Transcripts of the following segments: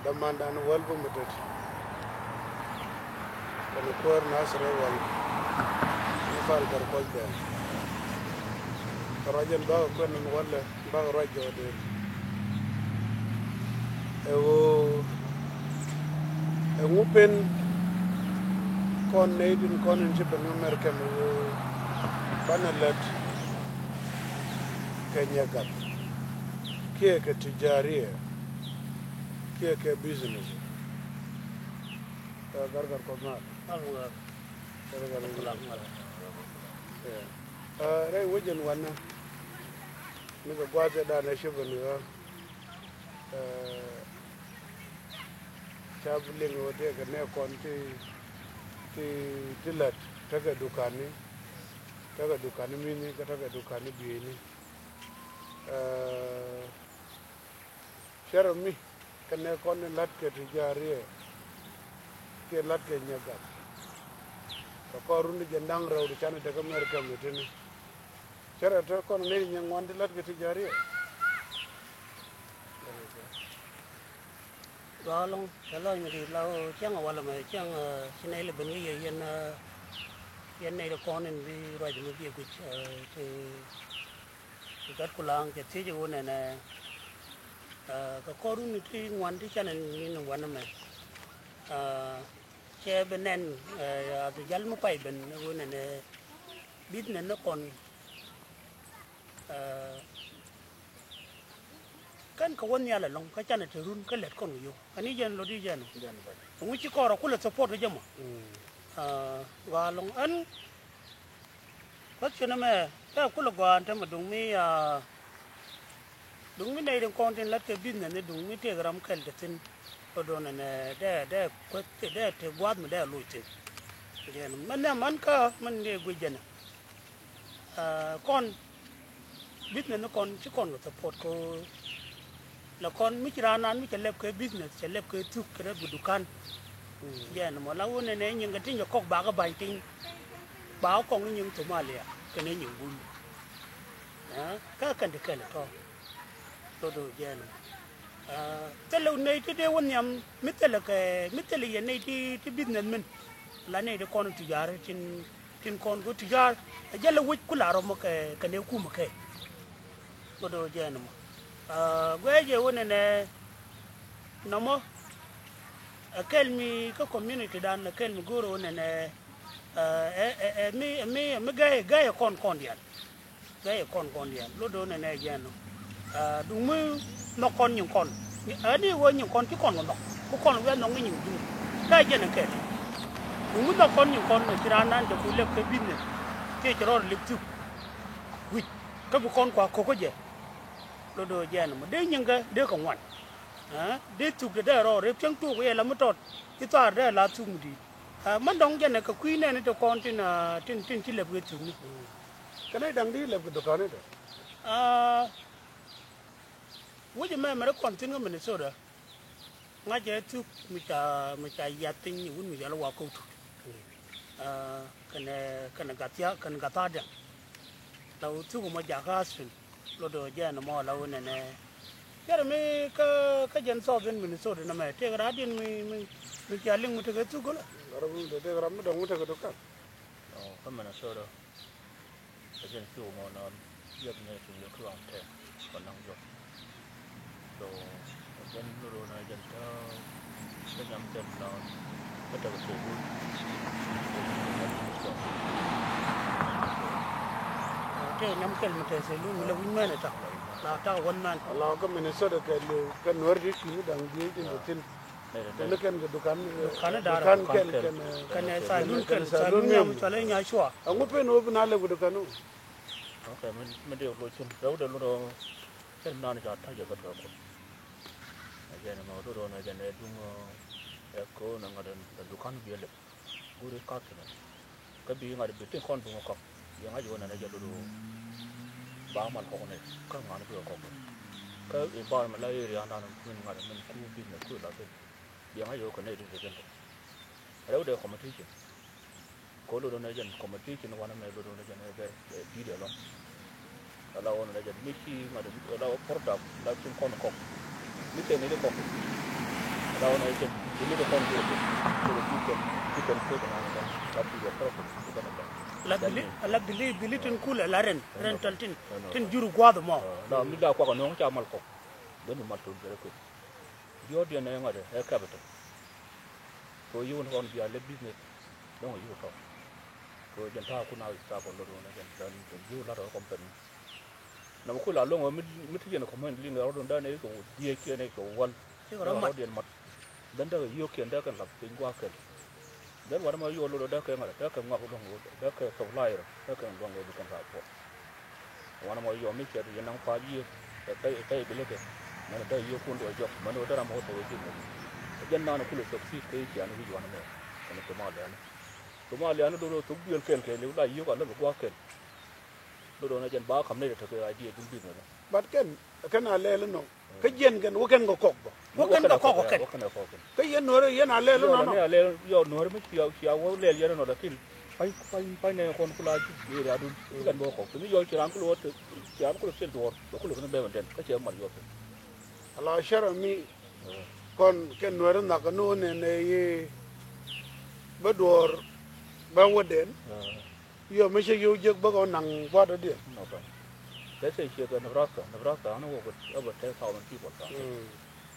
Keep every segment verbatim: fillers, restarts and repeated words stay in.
Dämandan wäl bä mi tet kɛnɛ kuäär Nathɛrɛ wäl ni pal kɛr kuɔc bɛn. Kɛ ruac ɛn bakɛ kuɛn ɛn wälɛ bakɛ ruac jɔɔden. Ɛ ɣöö ɛŋu pen kɔn nɛy tin kɔn in ci ben ŋä mɛr kɛn ɣöö banɛ lät kɛ nyɛ gat kiɛ kɛ tijariɛ kiɛ kɛ business. Ɛ, gargar kɔth mal. Mal ŋuɛɛr. Gargar kɔth mal. Ɛ, rɛy wec ɛn wanɛ mi kɛ gua̱a̱th ɛ danɛ ci ben ɣä. Ɛ, ca bi liŋ ɣöö tëëkɛ nɛy kɔn ti, ti, ti lät tekɛ dukani, tekɛ dukani mi̱ni kä tekɛ dukani bieyni. Ɛ, cärɛ mi kɛnɛ kɔn ni la̱tkɛ tijariɛ kiɛ la̱tkɛ nyɛ gat. Kɛ kɔn run ti jɛn da̱ŋ rɛw ti canɛ tekɛ mɛr kɛm ti tini. Cärɛ te kɔn ni nyɛ ŋuan ti la̱tkɛ tijariɛ. Gɔaa ɛlɔ̱ŋ, cɛ lɔc mi di̱i̱t la ɣöö cäŋ ɛ walɛ mɛ cäŋ, ɛ, ci nɛy lɛ ben kä yɛ yɛn, ɛ, yɛn nɛy ti kɔn in bi ruac mi biɛ guic, ɛ, ci, ci gat ku la̱a̱ŋ cɛ thiec ɣöö nɛnɛ, ɛ, kɛ kɔr run ti ŋuan ti canɛ ni ni wanɛ mɛ. Ɛ, cɛ bi nɛn, ɛ, a bi jal mi pay ben ɣöö nɛnɛ business ni kɔn, ɛ, kɛn kɛ wä nhial ɛlɔ̱ŋ kä canɛ te run kä lɛt kɔn kɛ yio̱w. Ani jɛn lot i̱ jɛn ɔ. Ɛŋu ci kɔr a kulɛ support kä jɛ mɔ? Ɛ, gɔaa ɛlɔ̱ŋ ɛn question ɛmɛ tɛ kulɛ gɔaa ɛn tɛmɛ duŋ mi, ɛ, duŋ mi nɛy tin kɔn tin la̱tkɛ business ni duŋ mi tëëk ram kɛl te thi̱n. Lot do̱n ɛn, ɛ, dee, dee kueth, dee te gua̱a̱th mi dee loc thi̱n. Jɛn mɛn nhiam man kä mɛn dee guic jɛn ɛ. Ɛ, kɔn business ni kɔn ci kɔn kɛ support kɛ ɣöö la kɔn mi ci raan naan mi cɛ lɛp kɛ business cɛ lɛp kɛ thuk kɛ rɛp kɛ dukan. Jɛn mɔ la wun ɛnɛ nyiŋ kɛ tin cɛ kɔk bakɛ ba̱ny piny. Bakɛ kɔk ni nyiŋ Somalia kɛnɛ nyiŋ bul. Ɛ, kä kɛn ti kɛn tɔ. Lot ɣöö jɛn mɔ. Ɛ, thilɛ nɛy ti dee wä nhiam mi thilɛ kɛ mi thilɛ yɛ nɛy ti, ti business min. La nɛy ti kɔn tujaar tin, tin kɔn kɛ tujaar. Ɛ jälɛ wec ku la rɔm kɛ, kɛ nɛy kumɛ kɛ. Lot ɣöö jɛn mɔ. Ɛ, guɛc jɛ wä nɛnɛ nɔmɔ. Ɛ kɛl mi kä community dan ɛ kɛl mi go̱o̱r wä nɛnɛ. Ɛ, ɛ, ɛ, ɛ, mi, ɛ, mi, ɛ, mi gɛy, gɛy ɛ kɔn kɔn diaal. Gɛy ɛ kɔn kɔn diaal. Lot do̱n ɛnɛ jɛn ɔ. Ɛ, duŋ mi nhɔk kɔn nyin kɔn. Ɛ, ni wee nyin kɔn ci kɔn kɛ nhɔk. Ku kɔn wee nhɔk ni nyin duŋ. Gɛy jɛn ɛ kɛl. Duŋ mi nhɔk kɔn nyin kɔn ɛ ci raan nan jɛ ku lɛp kɛ business. Tëë ci rɔɔd lɛp thuk. Wi̱c. Kä bi kɔn kua ko̱k kä jɛ. Lot do̱n jɛn ɔ. Dee nyiŋ kɛ, dee kɛ ŋuan. Ɛ, dee thuk dee dee rɔɔd. Rep cäŋ tuuk yɛ la mi tɔt. Ci thaar dee la thuk mi di̱i̱t. Ɛ, män dɔ̱ŋ jɛn ɛ kɛ kui̱ nɛn ti kɔn tin, ɛ, tin, tin ci lɛp kɛ thukni. Kɛn nɛy da̱ŋ di lɛp kɛ dukanni tɔ. Ɛ, wec ɛmɛ mɛrɛ kɔn thi̱n kä Minnesota. Ŋa̱cɛ thuk mi ca, mi ca yath piny wun mi cɔal i̱ Wakɔw Tut. Ɛ, kɛnɛ, kɛnɛ Gathia, kɛnɛ Gathadiaŋ. La wä thuk mɔ jakä Austin. Lot ɣöö jɛn ɛmɔ la wä nɛnɛ. Cärɛ mi kä, kä jɛn Southern Minnesota nɛmɛ tëëkɛ raatdiɛn mi, mi, mi cia liŋ mi tekɛ thuk gölä. Ram mi tekɛ, ram mi dɔ̱ŋ mi tekɛ dukan. Ɔ, kä Minnesota. Ɛ jɛn thuk mɔ nɔ jiɛk nɛ ti yɛ kɛ ɣɔn tɛk kɛ naŋ jɔk. So, ɛ jɛn lot ɣöö nɛ jɛn tä, kä nyam kɛl nɔ, kä tekɛ thuk wun. Tëë nyam kɛl mi tɛth thilun mi lɛ wi̱c mɛn ɛ tak. La tak wän mɛn. La kä Minnesota kɛ, kɛ Nuɛr ti ki̱n da̱ŋ diee tin kɛ thi̱n. Kɛn kɛn kɛ dukan, dukan kɛl kɛn, kɛn salun kɛl, salun mi am cɔal i̱ Nyacua. Aŋu pen wä bi na lɛ kɛ dukan wä. Ok, mi, mi dee loc thi̱n rɛw dee lot ɔ. Kɛn nan ca ta̱c ɛ kä duɛ kun. Ɛ jɛn ɛmɔ lot ɔ nɛ jɛn ɛ duŋ ɛ, ɛ ko̱n ɛ ŋa̱t ɛ dukan biɛ lɛp. Go̱ri ka̱k kɛnɛ. Kä bi ŋa̱t bi tin kɔn duŋ kɔk. Yɛ ŋa̱c wä nɛn ɛ jɛ lot ɣöö ba mal kɔk nɛ kä ŋa̱n bi kɔk. Kä environment la area nan min ŋa̱t min ku business ku la ben. Bi ŋa̱c wä kɛ nɛ ti ti kɛn tɔ. Rɛw dee competition. Kɛ lot ɣöö nɛ jɛn competition wanɛ mɛ lot ɣöö nɛ jɛn ɛ bɛ, ɛ, di̱i̱t ɛlɔ̱ŋ. Ala ɣöö nɛ jɛn mi ci ŋa̱t ala ɣöö product la tin kɔn kɔk. Mi tɛn ni di kɔk. Now, na ijen, you need a phone to it. So that you can, you can put it on the, that you are perfect. You can attend. La bili, la bili, bili tin kul la ren, ren tal tin, tin juru guath mɔ. Na mi da kwa ka nong cha mal kɔk. Then you must do very quick. Your dear name are a capital. So you want to be a business. Don't you talk. So you can talk now, stop a little and then you lot of company. Na mi kula loŋ mi ti yɛn kɔmɛn liŋ rɔdun dan ɛ kɛ wä diɛ kiɛn ɛ kɛ wä wal. Rɔdun diɛn mat. Dan dɛ kɛ yio̱k kiɛn dɛ kɛ lap piny guak kɛn. Dan wat ma yio̱k lodɔ dɛ kɛ ŋa̱t dɛ kɛ ŋuak luɔ̱ŋ wä dɛ kɛ supplier dɛ kɛ luɔ̱ŋ wä bi kɛn ka puɔt. Wan ma yio̱k mi cɛ yɛn naŋ pa̱a̱t yiëë kɛ kɛ bi lɛ kɛ. Mɛn dɛ yio̱k kun dɔ jɔk mɛn wä dɛ ram wä tɛ wä ji̱ mɛ. Jɛn naan kulɛ succeed kɛ cian wi̱c wan mɛ kɛn Somalia ni. Somalia ni dodo thok duel kɛn kɛ liw la yio̱k a lɛ bi guak kɛn. Dodo na jɛn ba kam nɛy tɛ kɛ idea duŋ business. But kɛn kɛn a lɛl inɔ kä jiɛn kɛn wä kɛn kɛ kɔk bä. Wä kɛn kɛ kɔk kɛn. Wä kɛn kɛ kɔk kɛn. Kä yɛn nuɔrɛ yɛn a lɛl inɔ nɔ. Yɔ nuɔrɛ mi cia cia wä lɛl yɛn inɔ lakin. Pay pay pay nɛ kɔn kula ji̱ yɛ adun. Kɛn bä kɔk kɛn yɔ ci ran kulɛ wä ci ran kulɛ thil duɔr bä kulɛ kɛn bɛ wä den kä cɛ mar yɔ kɛn. Ala shara mi kɔn kɛn nuɔrɛ nhak kɛ nuɔrɛ nɛ nɛ yɛ bä duɔr bä wä den. Yɔ mi cɛ yio̱w jiäk bäkɛ wä naŋ bua̱t dɔ̱diɛn. Nɔ kɛ. Let's say ciɛ kɛ Nebraska, Nebraska ɣän wä kɛ over ten thousand people.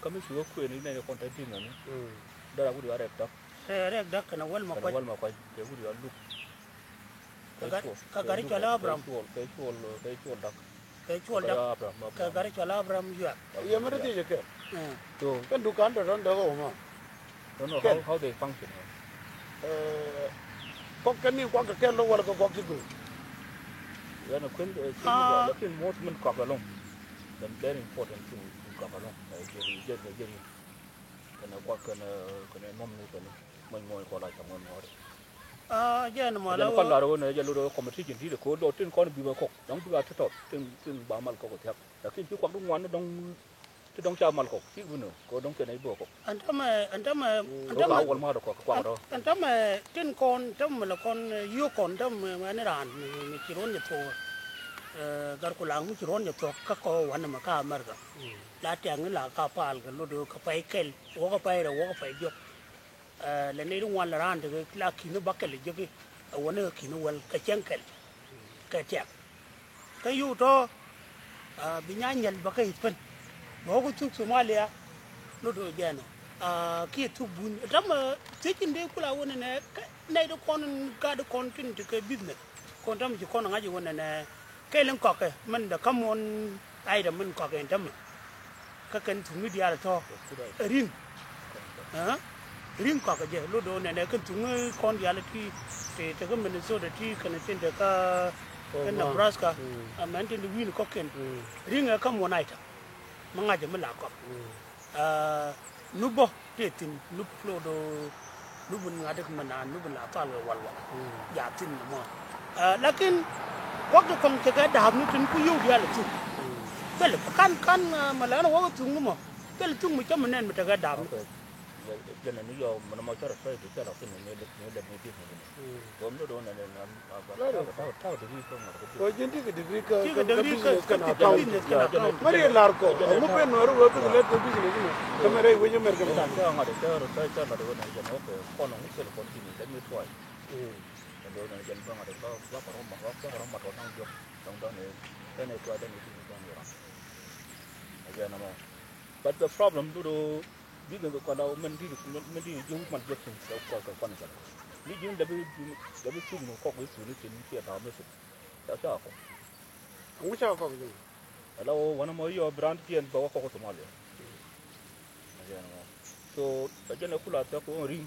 Kä mi ci wä kuëën i̱ nɛy kɔn te di̱n nɛni. Dara wut ya rɛk dak. Rɛk dak kɛn a wäl ma kuac. Kɛn a wäl ma kuac kɛ wut ya luk. Kɛ gari cɔl Abraham. Kɛ cuɔl kɛ cuɔl dak. Kɛ cuɔl däk kɛ gari cɔl Abraham yuak. Yɛ mi ti thiec ɛ kɛl. Kɛn dukan tɔ̱tɔ̱n däk ɣɔw ma. Don't know how, how they function. Kɔk kɛn ni kuak kɛ kɛl lɔ wal kɛ kuak ci gul. Yɛn a kuën lakin most min kuak along. Then very important thing kuak along. Jeri jeri jeri. Kɛn kuak kɛn kɛn nom ni kɛn. Mɔny mɔny kɔ la ca mɔny mɔri. Jɛn mɔ la kɔ lar wä nɛ jɛ lorɛ competition ti de ko dɔ tin kɔn bi ma kɔk dɔŋ bi a ti tɔt tin tin ba mal kɔk thiak. Lakin ti kuak du ŋuan dɔŋ ti dɔŋ ca mal kɔk ti wunä ko dɔŋ kɛn ay bä kɔk. An tämɛ an tämɛ an tämɛ wal ma dɔ kɔk kuak dɔ. An tämɛ tin kɔn tämɛ la kɔn yio kɔn tämɛ ni ran ni ci ron ni thok. Gar ku laŋ mi ci ron ni thok ka kɔ wan ma ka America. La tiaŋ ni la ka pal ka lorɛ ka pay kɛl wä ka pay rɛ wä ka pay jɔk. Lɛ nɛy ti ŋuan lɛ raan tekɛ la ki̱n i̱ bakɛl i̱ jeki ɛ wä ni kɛ ki̱n i̱ wäl kɛ cäŋ kɛl kɛ tiak. Kä yio̱w tɔ̱ bi nya nyɛl bä kä i̱ pän bä wä kä thuk Somalia. Lot ɣöö jɛn ɔ kiɛ thuk bun tämɛ thiec in dee kula wä ni nɛ nɛy ti kɔn gat ti kɔn tin tekɛ business kɔn tämɛ ci kɔn ŋa̱c i̱ wä ni nɛ. Kɛl in kɔkɛ min dɛ kä muɔ̱n item min kɔkɛ in tämɛ. Kä kɛn thuŋni diaal tɔ̱ ri̱ŋ. Ri̱ŋ kɔkɛ jɛ lot do̱n nɛnɛ kɛn thuŋni kɔn diaal ti ti ti kä Minnesota ti kɛn tin te kä Nebraska. Amɛn tin te wi̱i̱n kɔ̱kiɛn ri̱ŋ ɛ kä muɔ̱n item. Mi ŋa̱cä mi la kɔk. Nup bä tëë thi̱n nup flow do nup in ŋa̱t däk mɛ naan nup in la thal wɛ wal wal. Ja thi̱n ni mɔ. Lakin kuak ti kɔŋ tekɛ da̱a̱p ni tin ku yio̱w diaal thuk. Thil kan kan mɛ lɛn wä thuk ni mɔ thil thuk mi cä mi nɛn mi tekɛ da̱a̱p ni. Jɛn ni yɔ mɛ ni mɔ cä rɛ fɛy bi cä rɛ thin ni lɛ ni lɛ ni bi ni. Gɔm ni do nɛ ni nɛ. Very good. Tau, tau degree kä ŋa̱t kä business. Kä ji̱n ti kɛ degree kä, kä business kɛn a tau. Mɛ ri lar kɔ, ŋu pen nuɛr wee bik lɛt kɛ business mɛ. Kä mɛ rɛy wec America mɛ. Kä ŋa̱t kä rɛ kä lat wä nɛ jɛn, okay. Kɔn ŋu cɛl kɔn kini, let me try. Kɛ do̱r nɛ jɛn bä ŋa̱t kä bä kɛ rɔ mat, bä kɛ rɔ mat wä naŋ jɔk. Dɔŋ dɔŋ ni, kɛn ɛ kua dɛn ni ti ni dɔŋ ni ram. Ɛ jɛn ɛmɔ. But the problem du do Business kɔn la mɛn di mɛn di ji̱ man jɛ tin kɛ kɔn kɛ kɔn kɛ. Ni ji̱ dɛbi dɛbi thuk ni kɔk bi thuk ni tin kiɛ ta̱a̱ mi thuk. Ca ca kɔk. Ŋu ca kɔk ji̱. Ala wä wanɛ mɔ yɔ brand kiɛn bɛ wä kɔk Somalia. Ɛ jɛn mɔ. So ɛ jɛn ɛ kula thɛk wä ri̱ŋ.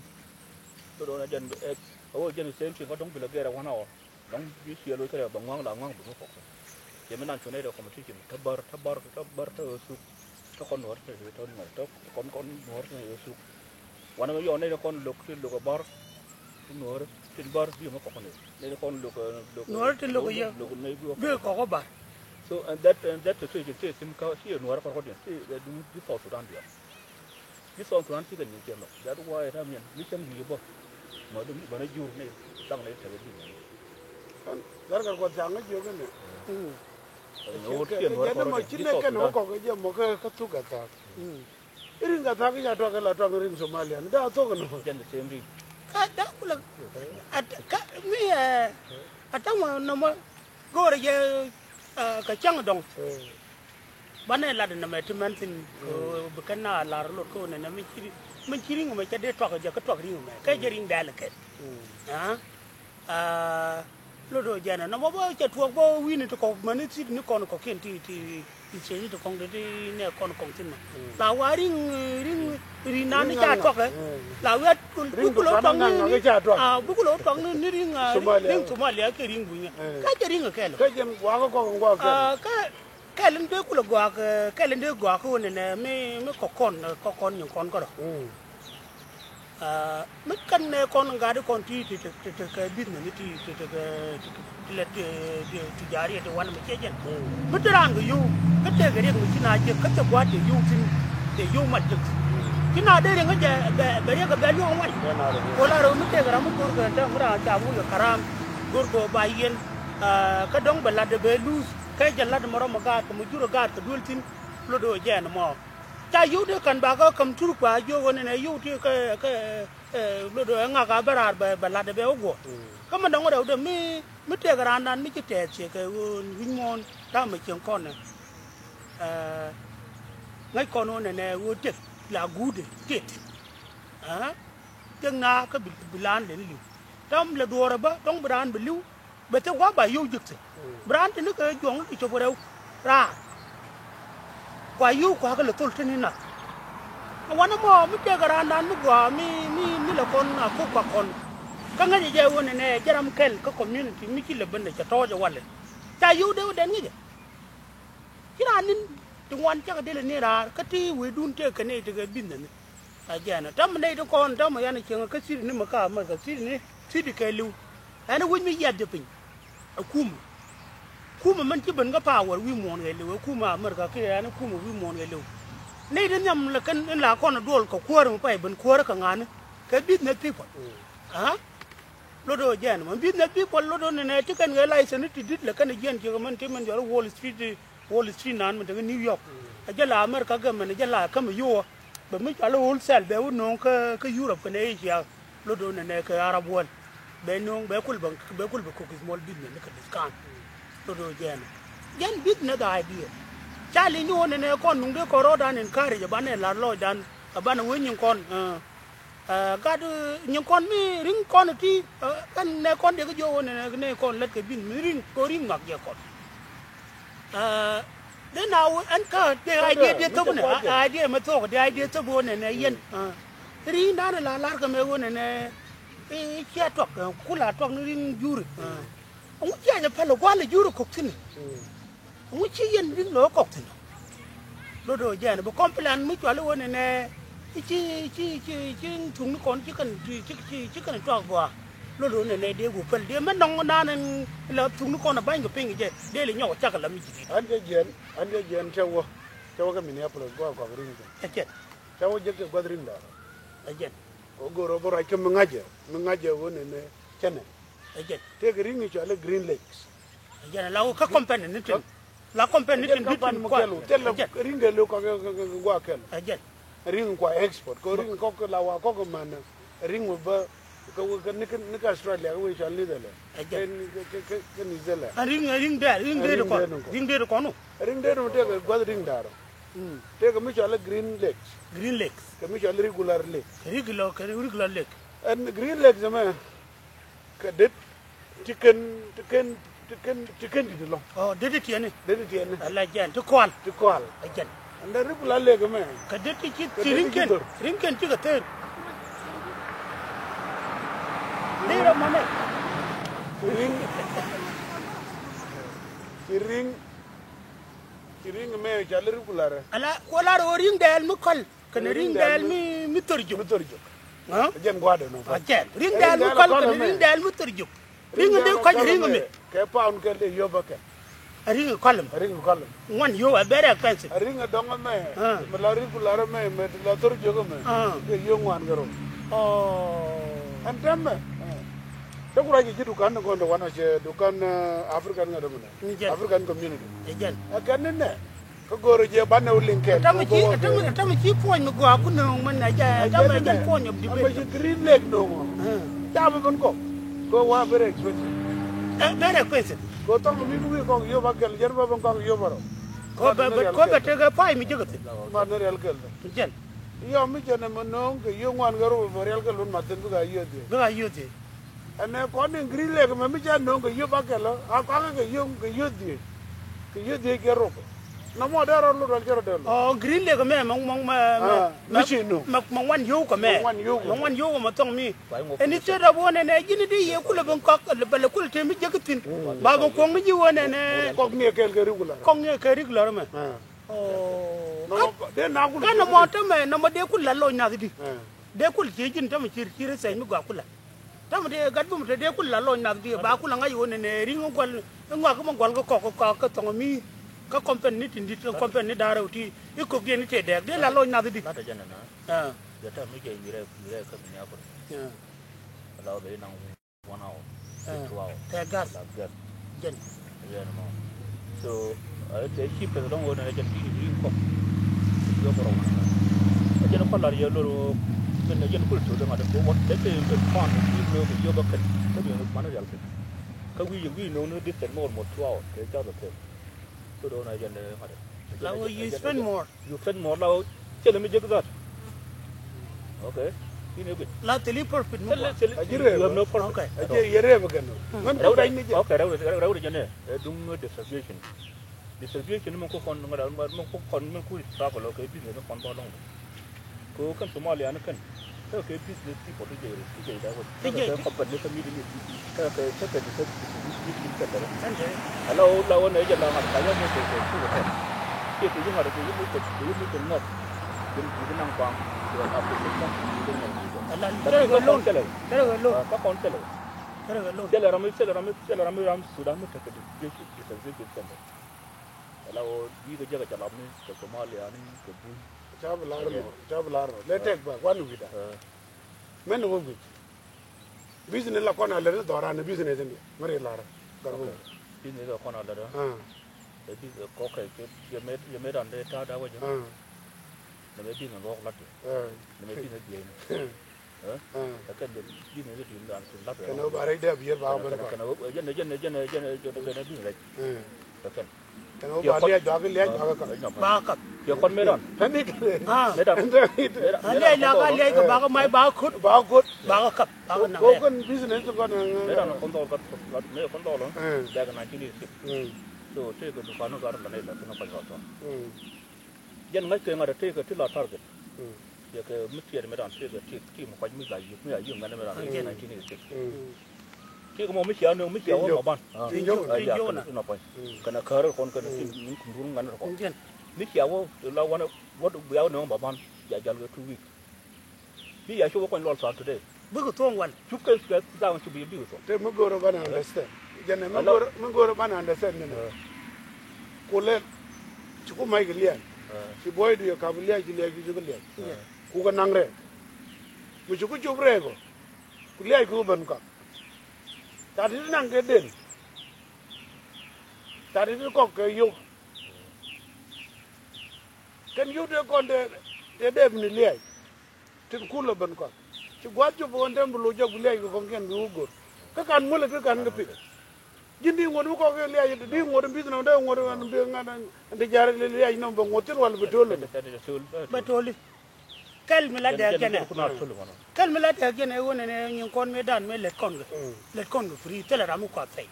Bɛ dɔn ɛ jɛn ɛ wä jɛn same thing kä dɔŋ bi lɛ gɛr ɛ wanɛ wä. Dɔ̱ŋ bi ciɛ loc kärɛ bɛ ŋua̱ŋ la ŋua̱ŋ bi ŋua̱ŋ kɔk. Cɛ mi nan cu nɛy rɛ competition tä bär tä bär tä bär tä ɣöö thuk. Tä kɔn nuɔ̱ɔ̱r tä ɣöö tä nuɔ̱ɔ̱r tä kɔn kɔn nuɔ̱ɔ̱r tä ɣöö thuk. Wanɛ mi yɔɔ nɛy ni kɔn lo̱k ti lo̱k ɛ bär. Ti nuɔ̱ɔ̱r ti bär bi ŋua̱ŋ kɔk ni nɛy ni kɔn lo̱k lo̱k nuɔ̱ɔ̱r ti lo̱k yɛ lo̱k nɛy bi ŋua̱ŋ kɔk ɛ bär. So and that and that situation ti thin kä ci nuɔ̱ɔ̱r kɔn kɔn diɛn ti duŋ di South Sudan diɛn. Ji̱ South Sudan cikɛ nyin cɛ lɔ. That's why ram yɛn mi cäŋ wi̱i̱ bä. Mɔ di mi bänä jur ni daŋ ni tɛkɛ ji̱ ni. Gargar kɔ thaŋ jiök ni. Ŋo̱o̱r ciɛ nuɔ̱ɔ̱r kɔrɔ mɔ ci nɛ kɛn wä kɔk jɛ mɔ kä thuk ɛ thaak. Ri̱ŋ ka tha̱a̱ŋ i̱ ca tuak kɛ la tuak ri̱ŋ Somalia ni daa thuɔ̱k nɔmɔ. Jɛn the same ri̱ŋ. Ka daa kulɛ. Ata ka mi ɛ ata ŋuan nɔmɔ go̱o̱rɛ jɛ ɛ kɛ cäŋ dɔ̱ŋ. Banɛ lat nɛmɛ ti mɛn thi̱n kɛ bi kɛn na lar lot kä nɛnɛ mi ci mi ci ri̱ŋ mɛ cɛ dee tuak jɛ kä tuak ri̱ŋ mɛ kɛ jɛ ri̱ŋ dɛl kɛ. Aa lot ɔ jɛn ɛ nɔmɔ bä cɛ tuɔɔk bä wi̱i̱ni ti kɔk mäni thi̱t ni kɔn kɔkiɛn ti ti ti cieni ti kɔŋ ti ti nɛ kɔn kɔŋ thi̱n mɛ. La wa ri̱ŋ ri̱ŋ ri̱ŋ nan ni ca tuɔk ɛ la wiat bukul ɔ tuɔk ni ni bukul ɔ tuɔk ni ni ri̱ŋ ri̱ŋ Somalia kɛ ri̱ŋ bunyɛ kɛ jɛ ri̱ŋ kɛl. Kɛ jɛn wakɛ kɔk ŋuak kɛl. Kɛl in dee kulɛ gɔaa kɛ kɛl in dee gɔaa kɛ ɣöö nɛnɛ mi mi kɔk kɔn kɔk kɔn nyin kɔn kärɔ. Mi kɛn nɛ kɔn gat kɔn ti ti ti ti kɛ business ni ti ti ti kɛ ti lɛ ti ti jariɛ ti wanɛ mi ciɛ jɛn. Mi ti raan kɛ yio̱w kä tëëkɛ riɛk mi ci na jiäk kä cɛ gua̱a̱th tëë yio̱w thi̱n tëë yio̱w mat jiäk thi̱n. Ci na dee riɛk ŋä jɛ bɛ bɛ riɛk kɛ bɛ luɔk ŋuan. Ko la rɛw mi tëëkɛ ram mi go̱r kɛ däm mi raan ca wuk kɛ karam go̱r kɛ ba yɛn kä dɔ̱ŋ bɛ lat dee bɛ luuth. Kä jɛ lat mɔ rɔm ɔ gaat kɛ mɔ jur ɔ gaat kɛ duel thi̱n. Lot ɔ jɛɛn mɔ ca yio̱w dee ka̱n ba kä käm tur kua jiök ɣän ɛn ɛ yio̱w ti kä kä lot ɔ ɛ ŋak a bä raar bɛ bɛ lat ɛ bɛ wä guɔ. Kä mɛ dɔ̱ŋ rɛw dee mi mi tëëk raandan mi ci tɛɛth ciɛ kɛ ɣöö wi̱c muɔ̱ɔ̱n ta̱a̱ mɛ cieŋ kɔn ɛ ŋäc kɔn ɣän ɛn ɛ ɣöö tëk la guut ɛ tëët. Tëk na kä bi bi laan lɛn li̱w. Ta̱a̱ mi lɛ duɔɔr ɛ bä dɔ̱ŋ bi raan bi li̱w. Bɛ thil gua̱a̱th ba yio̱w ji̱k thi̱n. Bi raan te ni kɛ juɔ̱ŋ ni ti cop rɛw raar. Kua yio̱w kua kɛ lɛ thol te ni nath. Ɛ wanɛ mɔ mi tëëkɛ raandan mi gɔaa mi mi mi lɛ kɔn a kok kua kɔn. Kä ŋäcɛ jɛ ɣöö nɛnɛ jɛ ram kɛl kä community mi ci lɛ ben ɛ cɛ tɔɔcɛ walɛ. Ca yio̱w dee wä dɛn ŋäcɛ. Ci raan ni̱n ti ŋuan cakɛ dee lɛ ni raar kä ti wecdun tëëkɛ ni ti kɛ business ni. A jɛn ɛ täämɛ nɛy ti kɔn täämɛ yan ɛ cieŋ kä city ni mɛ ka America city ni city kɛɛliw. Ɛn ɛ wec mi yiath jɛ piny. Ɛ kumɛ. Kumɛ mɛn ci ben kä power wi̱i̱ muɔ̱ɔ̱n kɛɛliw ɛ kumɛ America kiɛ ɛn ɛ kumɛ wi̱i̱ muɔ̱ɔ̱n kɛɛliw. Nɛy ti nhiam lɛ kɛn in la kɔn ɛ duɔl kɛ kuäärä mi pay ben kuäärä kɛ ŋa̱ni kɛ business people. Aa lot ɔ jɛn mɛ business people lot ɔ nɛnɛ ti kɛn kɛ license ti di̱t lɛ kɛn ɛ jiɛn ciek mɛn ti mɛn jɔl Wall Street. Wall Street nan mi tekɛ New York. Ɛ jɛ la America government ɛ jɛ la käm ɛ yio̱wä. Bɛ mi cɔal i̱ wholesale bɛ wä no̱o̱ŋ kä kä Europe kɛnɛ Asia. Lot do̱n nɛnɛ kɛ Arab world. Bɛ no̱o̱ŋ bɛ kul bɛ bɛ kul bɛ kok small business ni kɛ discount. Lot do̱n jɛn jɛn business idea. Ca li̱ny ni wä nɛnɛ kɔn nuŋ dee kɔn rɔɔdan encourage ɛ banɛ la̱r lɔɔcdan ɛ banɛ wee nyin kɔn. Ɛ gat nyin kɔn mi ri̱ŋ kɔn ti kɛn nɛ kɔn dee kä jiɔ wä nɛ nɛ kɔn lät kɛ bin mi ri̱ŋ kɛ ri̱ŋ mak jɛ kɔn. Dee na wä ɛn kä dee idea dee thop nɛ idea mɛ thok dee idea thop wä nɛ nɛ yɛn. Ri̱ŋ dan la lar kɛ mɛ wä nɛ nɛ cia tuak ku la tuak ni ri̱ŋ juri. Ŋu cia jɛ pɛl gua̱l juri kɔk thin. Ŋu ci yɛn ri̱ŋ lo̱o̱ kɔk thi̱n. Lot do̱o̱ jɛn bi complain mi cuali wä nɛnɛ. Ci ci ci ci thuŋni kɔn ci kɛn ci ci ci kɛn tuak gɔaa. Lot do̱o̱ nɛnɛ dee gup päl dee mɛ nɔŋ nan in la thuŋni kɔn a ba̱ny kɛ piny kɛ jɛ dee li nyɔk cak la mi ji̱ di̱t. An jɛ jiɛn an jɛ jiɛn cɛ wä cɛ wä kɛ Minneapolis gua̱a̱ kɔk ri̱ŋ kɛ. Ɛ jɛn. Cɛ wä jek kɛ gua̱th ri̱ŋ da̱a̱. Ɛ jɛn. Kɛ wä go̱o̱r wä bä ruac kä mi ŋa̱cɛ mi ŋa̱cɛ wä nɛnɛ cɛnɛ. Ɛ jɛn. Tëëkɛ ri̱ŋ i̱ cɔal i̱ Green Lakes. Ɛ jɛn ala wä kä company ni tin. La company ni tin bi tin kua. Thil la ri̱ŋ dee lo̱k kɔk kɛ gua̱a̱ kɛl. Ɛ jɛn. Ri̱ŋ kua export kɛ ri̱ŋ kɔk la wa kɔk män ri̱ŋ wä bä kɛ wä kɛ ni kɛ Australia kɛ wä cɔal Netherland. Ɛ jɛn. Kɛ New Zealand. Ri̱ŋ ri̱ŋ dee ri̱ŋ dee kɔn ri̱ŋ dee kɔn. Ri̱ŋ dee ni tëëkɛ gua̱th ri̱ŋ da̱a̱r. Tëëkɛ mi cɔal i̱ Green Lakes. Green Lakes. Kɛ mi cɔal i̱ regular lake. Regular kɛ regular lake. Ɛn Green Lakes ɛmɛ. Kɛ det ti kɛn ti kɛn ti kɛn ti kɛn di̱t ɛlɔ̱ŋ. Ɔ det ti tiɛni. Det ti tiɛni. Ala jɛn ti kɔal. Ti kɔal. A jɛn. Ɛn dee ri kula lek ɛmɛ. Kɛ det ti ci ti ri̱ŋ kɛn ri̱ŋ kɛn ci kɛ theen. Ni rɛ mɔnɛ. Ci ri̱ŋ ci ri̱ŋ ci ri̱ŋ ɛmɛ ca ri kula rɛ. Ala kuɔ lar ɣöö ri̱ŋ dɛɛl mi kɔl. Kɛnɛ ri̱ŋ dɛɛl mi mi thor jok. Mi thor jok. Ɛ jɛn gua̱dɛ nɔ. Ɛ jɛn ri̱ŋ dɛɛl mi kɔl kɛnɛ ri̱ŋ dɛɛl mi thor jok. Ri̱ŋ in dee kɔc ri̱ŋ mi. Kɛ paun kɛl dee yop bä kɛl. Ri̱ŋ kɔl mi. Ri̱ŋ kɔl mi. Ŋuan yop a very expensive. Ri̱ŋ a dɔŋ mɛ. Mi la ri̱ŋ ku lar mɛ mɛ ti la thor jok mɛ. Kɛ yop ŋuan kɛ rɔ. Ɛn tɛmɛ. Te ku rac ji̱ dukan ni kɔn te wan a cɛ dukan African ŋa dɔmɛ. African community. Ɛ jɛn. Ɛ kɛn ni nɛ. Kä go̱o̱rä jɛ banɛ wä liŋ kɛl. Atam ci, atam, atam ci puɔ̱ny mi gɔaa ku nööŋ mɛn a jɛ, atam a jɛ puɔ̱ny of debate. Ama ci green lake nööŋ ɔ. Ca bi ben kɔk. Kɛ wa very expensive. Eh, very expensive. Kɛ thɔŋ mi wi̱i̱ kɔk yop a kɛl, jɛn ba ben kɔk yop a rɔ. Kɛ bɛ, kɛ bɛ tekɛ pay mi jek a thin. Ma ni rial kɛl. Jɛn. Yɔ mi jɛn ɛmɛ nööŋ kɛ yio̱w ŋuan kɛ rop bɛ rial kɛl wun ma thin bikɛ a yio̱w dhiec. Bikɛ a yio̱w dhiec. Ɛnɛ kɔn in green lake mɛ mi ca nööŋ kɛ yio̱w ba kɛl ɔ, a kɔakɛ kɛ yio̱w, kɛ yio̱w dhiec. Kɛ yio̱w dhiec kɛ rop. Nɔmɔ dee rɔ lot wal cɛ rɔ dee lot. Ɔ, green lake mɛ, mɛ, mɛ, mɛ, mɛ, mɛ ci nööŋ. Mɛ, mɛ ŋuan yio̱w kɛ mɛ. Mɛ ŋuan yio̱w kɛ mɛ. Mɛ ŋuan yio̱w kɛ mɛ thɔŋ mi. Ɛn i̱ cɛ dɔp wä nɛnɛ ji̱n i̱ di yɛ kulɛ ben kɔk, bɛ lɛ kulɛ tëë mi jek i̱ thi̱n. Ba ben kuɔ̱ŋ ni ji̱ wä nɛnɛ. Kɔk ni ɛ kɛɛl kɛ rik kulɛ. Kɔk ni ɛ kɛɛl rik kulɛ mɛ. Ɔ. Nɔmɔ dee na kulɛ. Kä nɔmɔ tämɛ, nɔmɔ dee kulɛ la loc nath i̱di. Dee kul ci ji̱n tämɛ ci, ci research mi gɔaa kula. Tämɛ dee gat bum te dee kul la lɔny nath di ba kula ŋa̱c ɣöö nɛnɛ ri̱ŋ ŋual, ŋuak mi gual kä kɔk kä, kä thɔŋ mi. Kä company ni tin dit, kä company ni da̱rɛ wä ti i̱ kok diɛn i̱ te dɛɛk dee la lɔny nath di. Lat a jɛn ɛnɛ. Ah. Jɛ tɛm mi jɛ yurɛ, yurɛ kä mi nyakuri. Ah. Ala wä bɛ inaŋ. One hour, ah, two hour. Tɛ gas. Tɛ gas. Jɛn. Jɛn mɔ. So, a tɛ ci pɛth dɔŋ wä nɛ jɛn ti ri kɔk. Yɔ kɔrɔ wä. A jɛn kɔlar yɛ lor wä. Kɛn a jɛn kul to dɛŋ a dɛ ko wä. Tɛ tɛ yɛ kɔn ni lo kɛ yɔ bä kɛn. Tɛ bi ni man rial kɛn. Kä wi, wi no ni distance more, more two hour. Tɛ ca bɛ kɛn. So dɔŋ a jɛn ŋa dɛ. La wä you spend more. You spend more la wä cɛ lɛ mi jek that. Okay. Ini ɛ guic. La thili profit mi guɔ. Thili, thili, a ji̱ rɛɛ. You have no profit. Okay. A ji̱ yɛ rɛɛ bä kɛn. Mɛn ku dany ni jɛ. Okay, rɛw, rɛw, rɛw jɛ nɛ. Ɛ duŋ distribution. Distribution mɛn ku kɔn, mɛn ku kɔn, mɛn ku travel, okay, business kɔn bä lɔŋ. Ko kɛn Somalia ni kɛn. Kä kɛ business people ti jɛ, ti jɛ da wä. Ti jɛ. Kä kɛ company kä Middle East. Kä kɛ, kä kɛ, kä kɛ business people kä dara. Ala o la wä nɛ jɛ la ŋa̱t ka yɛ mɛ kɛ kɛ kɛ kɛ. Kɛ kɛ yɛ ŋa̱t kɛ yɛ mɛ kɛ, kɛ yɛ mɛ kɛ ŋa̱t. Kɛ kɛ naŋ baŋ. Kɛ na kɛ kɛ kɛ kɛ. Ala kɛ kɛ lon. Kɛ kɛ lon. Kä kɔn kɛ lɛ. Kɛ kɛ lon. Kɛ lɛ ram, kɛ lɛ ram, kɛ lɛ ram, ram Sudan mɛ kɛ kɛ kɛ kɛ kɛ kɛ. Ala o bi kɛ jɛ kɛ jɛ lam ni kɛ Somalia ni kɛ Bul. Ca bi lar nɔ, ca bi lar nɔ. Lɛ tɛk ba kuan wi̱da. Mɛn ni wä wi̱c. Business la kɔn a lät ni dhɔran ni business ni. Mɛri lar. Gat wä. Business la kɔn a lät. Ah. Ɛ business kɔkɛ yɛ met, yɛ met an dee ta̱a̱ da̱a̱ wä jɛ. Ah. Nɛ mɛ business lɔk lat. Ah. Nɛ mɛ business biey ni. Ɛ? Ah. Ɛ kɛn business ti tin dan tin lat. Kɛn wä ba rɛy dee bier ba ben kɔn. Kɛn wä jɛn jɛn jɛn jɛn jɛn business rɛc. Ah. Ɛ kɛn. Kɛn wä ba liac ba kɛ liac ba kɛ kap. Ba kap. Yɛ kɔn medan. Ani kɛn. Ah. Medan. Ani liac la ka liac kɛ ba kɛ mac ba kɛ kot. Ba kɛ kot. Ba kɛ kap. Ba kɛ naŋ. Ko kɛn business kɔn. Medan kɔn dɔl kat kat me kɔn dɔl. Eh. Bɛk na kini sip. Mm. So tëëkɛ dukan ni gat la ni la kina kɔn gat tɔ. Mm. Jɛn ŋa̱ckɛ ŋa̱t a tëëkɛ ti la target. Mm. Yɛ kɛ mi tiɛɛt mi dan tëëkɛ ti, ti mi kɔc mi la yiëk mi a yiëk ŋa̱n mi dan nineteen eighty six. Mm. Tëëkɛ mɔ mi cia nööŋ mi cia wä ma ban. Ti jɔw na. Kɛnɛ käär kɔn kɛnɛ ti min kum duun ŋa̱n kɔn. Mi cia wä la wanɛ wä bia wä nööŋ ma ban. Cia jal kɛ two week. Bi ya cu bä kuany luɔl thuan today. Bikɛ thuɔ̱ŋ wal. Cuk kɛ kɛ da̱a̱ŋ cu bi bikɛ thuɔ̱ŋ. Te mi go̱o̱rä banɛ understand. Jɛn ɛ mi go̱o̱rä, mi go̱o̱rä banɛ understand ni nɛ. Ku lɛl. Ci ku mac kɛ liac. Ci buɔydu yɛ kap liac ci liac cu ci kɛ liac. Ku kɛ naŋ rɛɛk. Mi ci ku cop rɛɛk ɔ. Ku liac ku ben kɔk. Ca ti ti naŋ kɛ den. Ca ti ti kɔk kɛ yio̱w. Kɛn yio̱w tëë kɔn tëë, tëë dee bi ni liac. Tin kulɛ ben kɔn. Ci gua̱th cop ɣän tɛm bi loc jɔk bi liac kɛ kɔ̱kiɛn bi wä go̱r. Kä kan muɔlɛ kä kan kɛ pik. Ji̱n di ŋuɔ̱t mi kɔk kɛ liac di ŋuɔ̱t in bi̱th nɔm dee ŋuɔ̱t in bi ŋa̱n in ti ja̱r liac nɔm bɛ ŋuɔ̱t thil wal bi to̱l. Bɛ to̱li. Kɛl mi la dɛɛk jɛn ɛ. Kɛl mi la dɛɛk jɛn ɛ ɣöö nɛnɛ nyin kɔn mëë dan mëë lät kɔn kɛ. Lät kɔn kɛ free thilɛ ram mi kuath pɛy.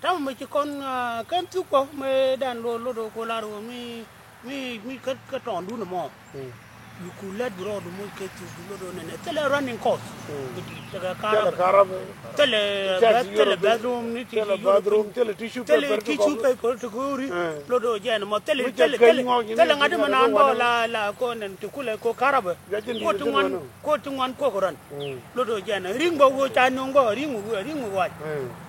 Tamɛ mɛ ci kɔn, ah, kɛn thuk kɔ mëë dan lo lot ɣöö ko lar ɣöö mi, mi, mi kä, kä tɔɔndun ɛmɔ. Yu ku lät bi rɔɔdu moc kɛ thuk du lot ɣöö nɛnɛ thilɛ running cost. Tekɛ karabɛ. Thilɛ bathroom ni ti, thilɛ tissue paper ti kori. Lot ɣöö jɛn ɛmɔ thilɛ, thilɛ, thilɛ ŋa̱t mɛ naan bä la, la ko nɛn ti kulɛ ko karabɛ. Ko ti ŋuan, ko ti ŋuan ko run. Lot ɣöö jɛn ri̱ŋ bä ɣöö ca nöŋ bä ri̱ŋ, ri̱ŋ wac.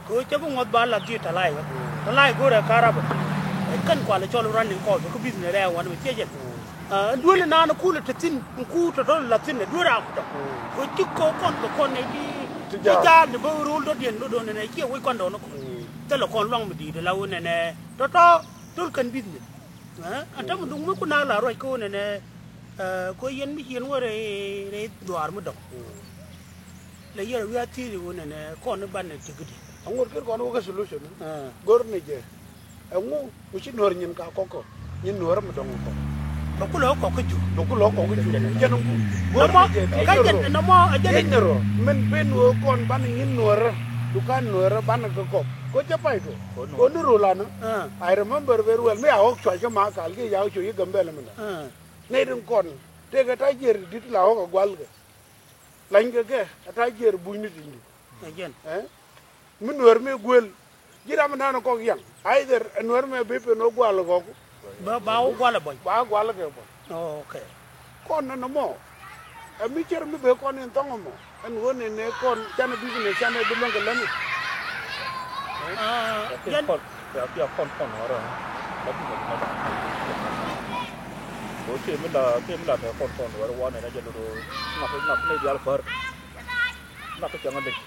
Kɛ ɣöö cä bi ŋuɔth ba la dhiet tɛlay ɣä. Tɛlay go̱rɛ karabɛ. Kɛn kualɛ cɔl running cost kä business rɛɛ wanɛ mɛ ciecɛ. Ɛn duel inan kulɛ te thi̱n, in ku tɔ̱tɔ̱ la thi̱n ɛ duel ram tɔ̱. Kɛ ci kɔn kɛ kɔn ɛ di ti jaal ti bä rol dɔ̱diɛn lot ɣöö nɛnɛ ciɛ wec kɔn dɔɔn kɔn. Thilɛ kɔn luaŋ mi di̱i̱t la ɣöö nɛnɛ tɔ̱tɔ̱ thol kɛn business. Ɛ, ɛn täämɛ dhuŋ mi kun a la ruac kä ɣöö nɛnɛ, ɛ, kɛ ɣöö yɛn mi ciën wä rɛy, rɛy dhuaar mi dɔ̱ŋ. Lɛ yɛn wi̱i̱ a thiec ɣöö nɛnɛ kɔn i̱ banɛ ti gidi. Aŋot kir kɔn wä kä solution. Ɛ. Go̱r ni jɛ. Ɛŋu mi ci nuäär nyin ka kɔk kɔ. Nyin nuäär mi dɔ̱ŋ kɔ. Bɛ kulɛ kɔk kä jur. Bɛ kulɛ kɔk kä jur. Jɛn ɛŋu. Nɔmɔ, kä jɛn, nɔmɔ, ɛ jɛn. Min ben wä kɔn banɛ nyin nuäärä. Dukan nuäärä banɛ kɛ kɔk. Kɔ cɛ pay duɔ. Kɔ ni rol anä. I remember very well. Mi a ɣɔk cuac kä ma kal ki ya ɣɔk cuac kä Gambɛl minda. Nɛy tin kɔn. Tëëkɛ ta̱ jiɛr di̱t la ɣɔk a gual kɛ. Lany kɛ kɛ a ta̱ jiɛr bunyni tin di̱t. Ɛ jɛn. Ɛ? Mi nuäär mi guël. Ji̱ ram mi naan kɔk yaŋ. Either ɛ nuäär mi bi pen wä gual kɔk. Ba, ba wä gual ɛ bɔny. Ba gual kɛ bɔny. Oh, okay. Kɔn nɔmɔ. Ɛ mi cär mi bek kɔn in thɔŋ ɛmɔ. Ɛn ɣöö nɛnɛ kɔn canɛ business canɛ bi luäŋ kɛ lätni. Ah, jɛn kɔn, ya, ya kɔn kɔn wärä. Ba business mɛ dan. Kɛ ɣöö tëë mi la, tëë mi la tɛ kɔn kɔn wärä wanɛ na jɛ lotdɛ ŋak, ŋak ni diaal pär. Ŋak cäŋ a dec.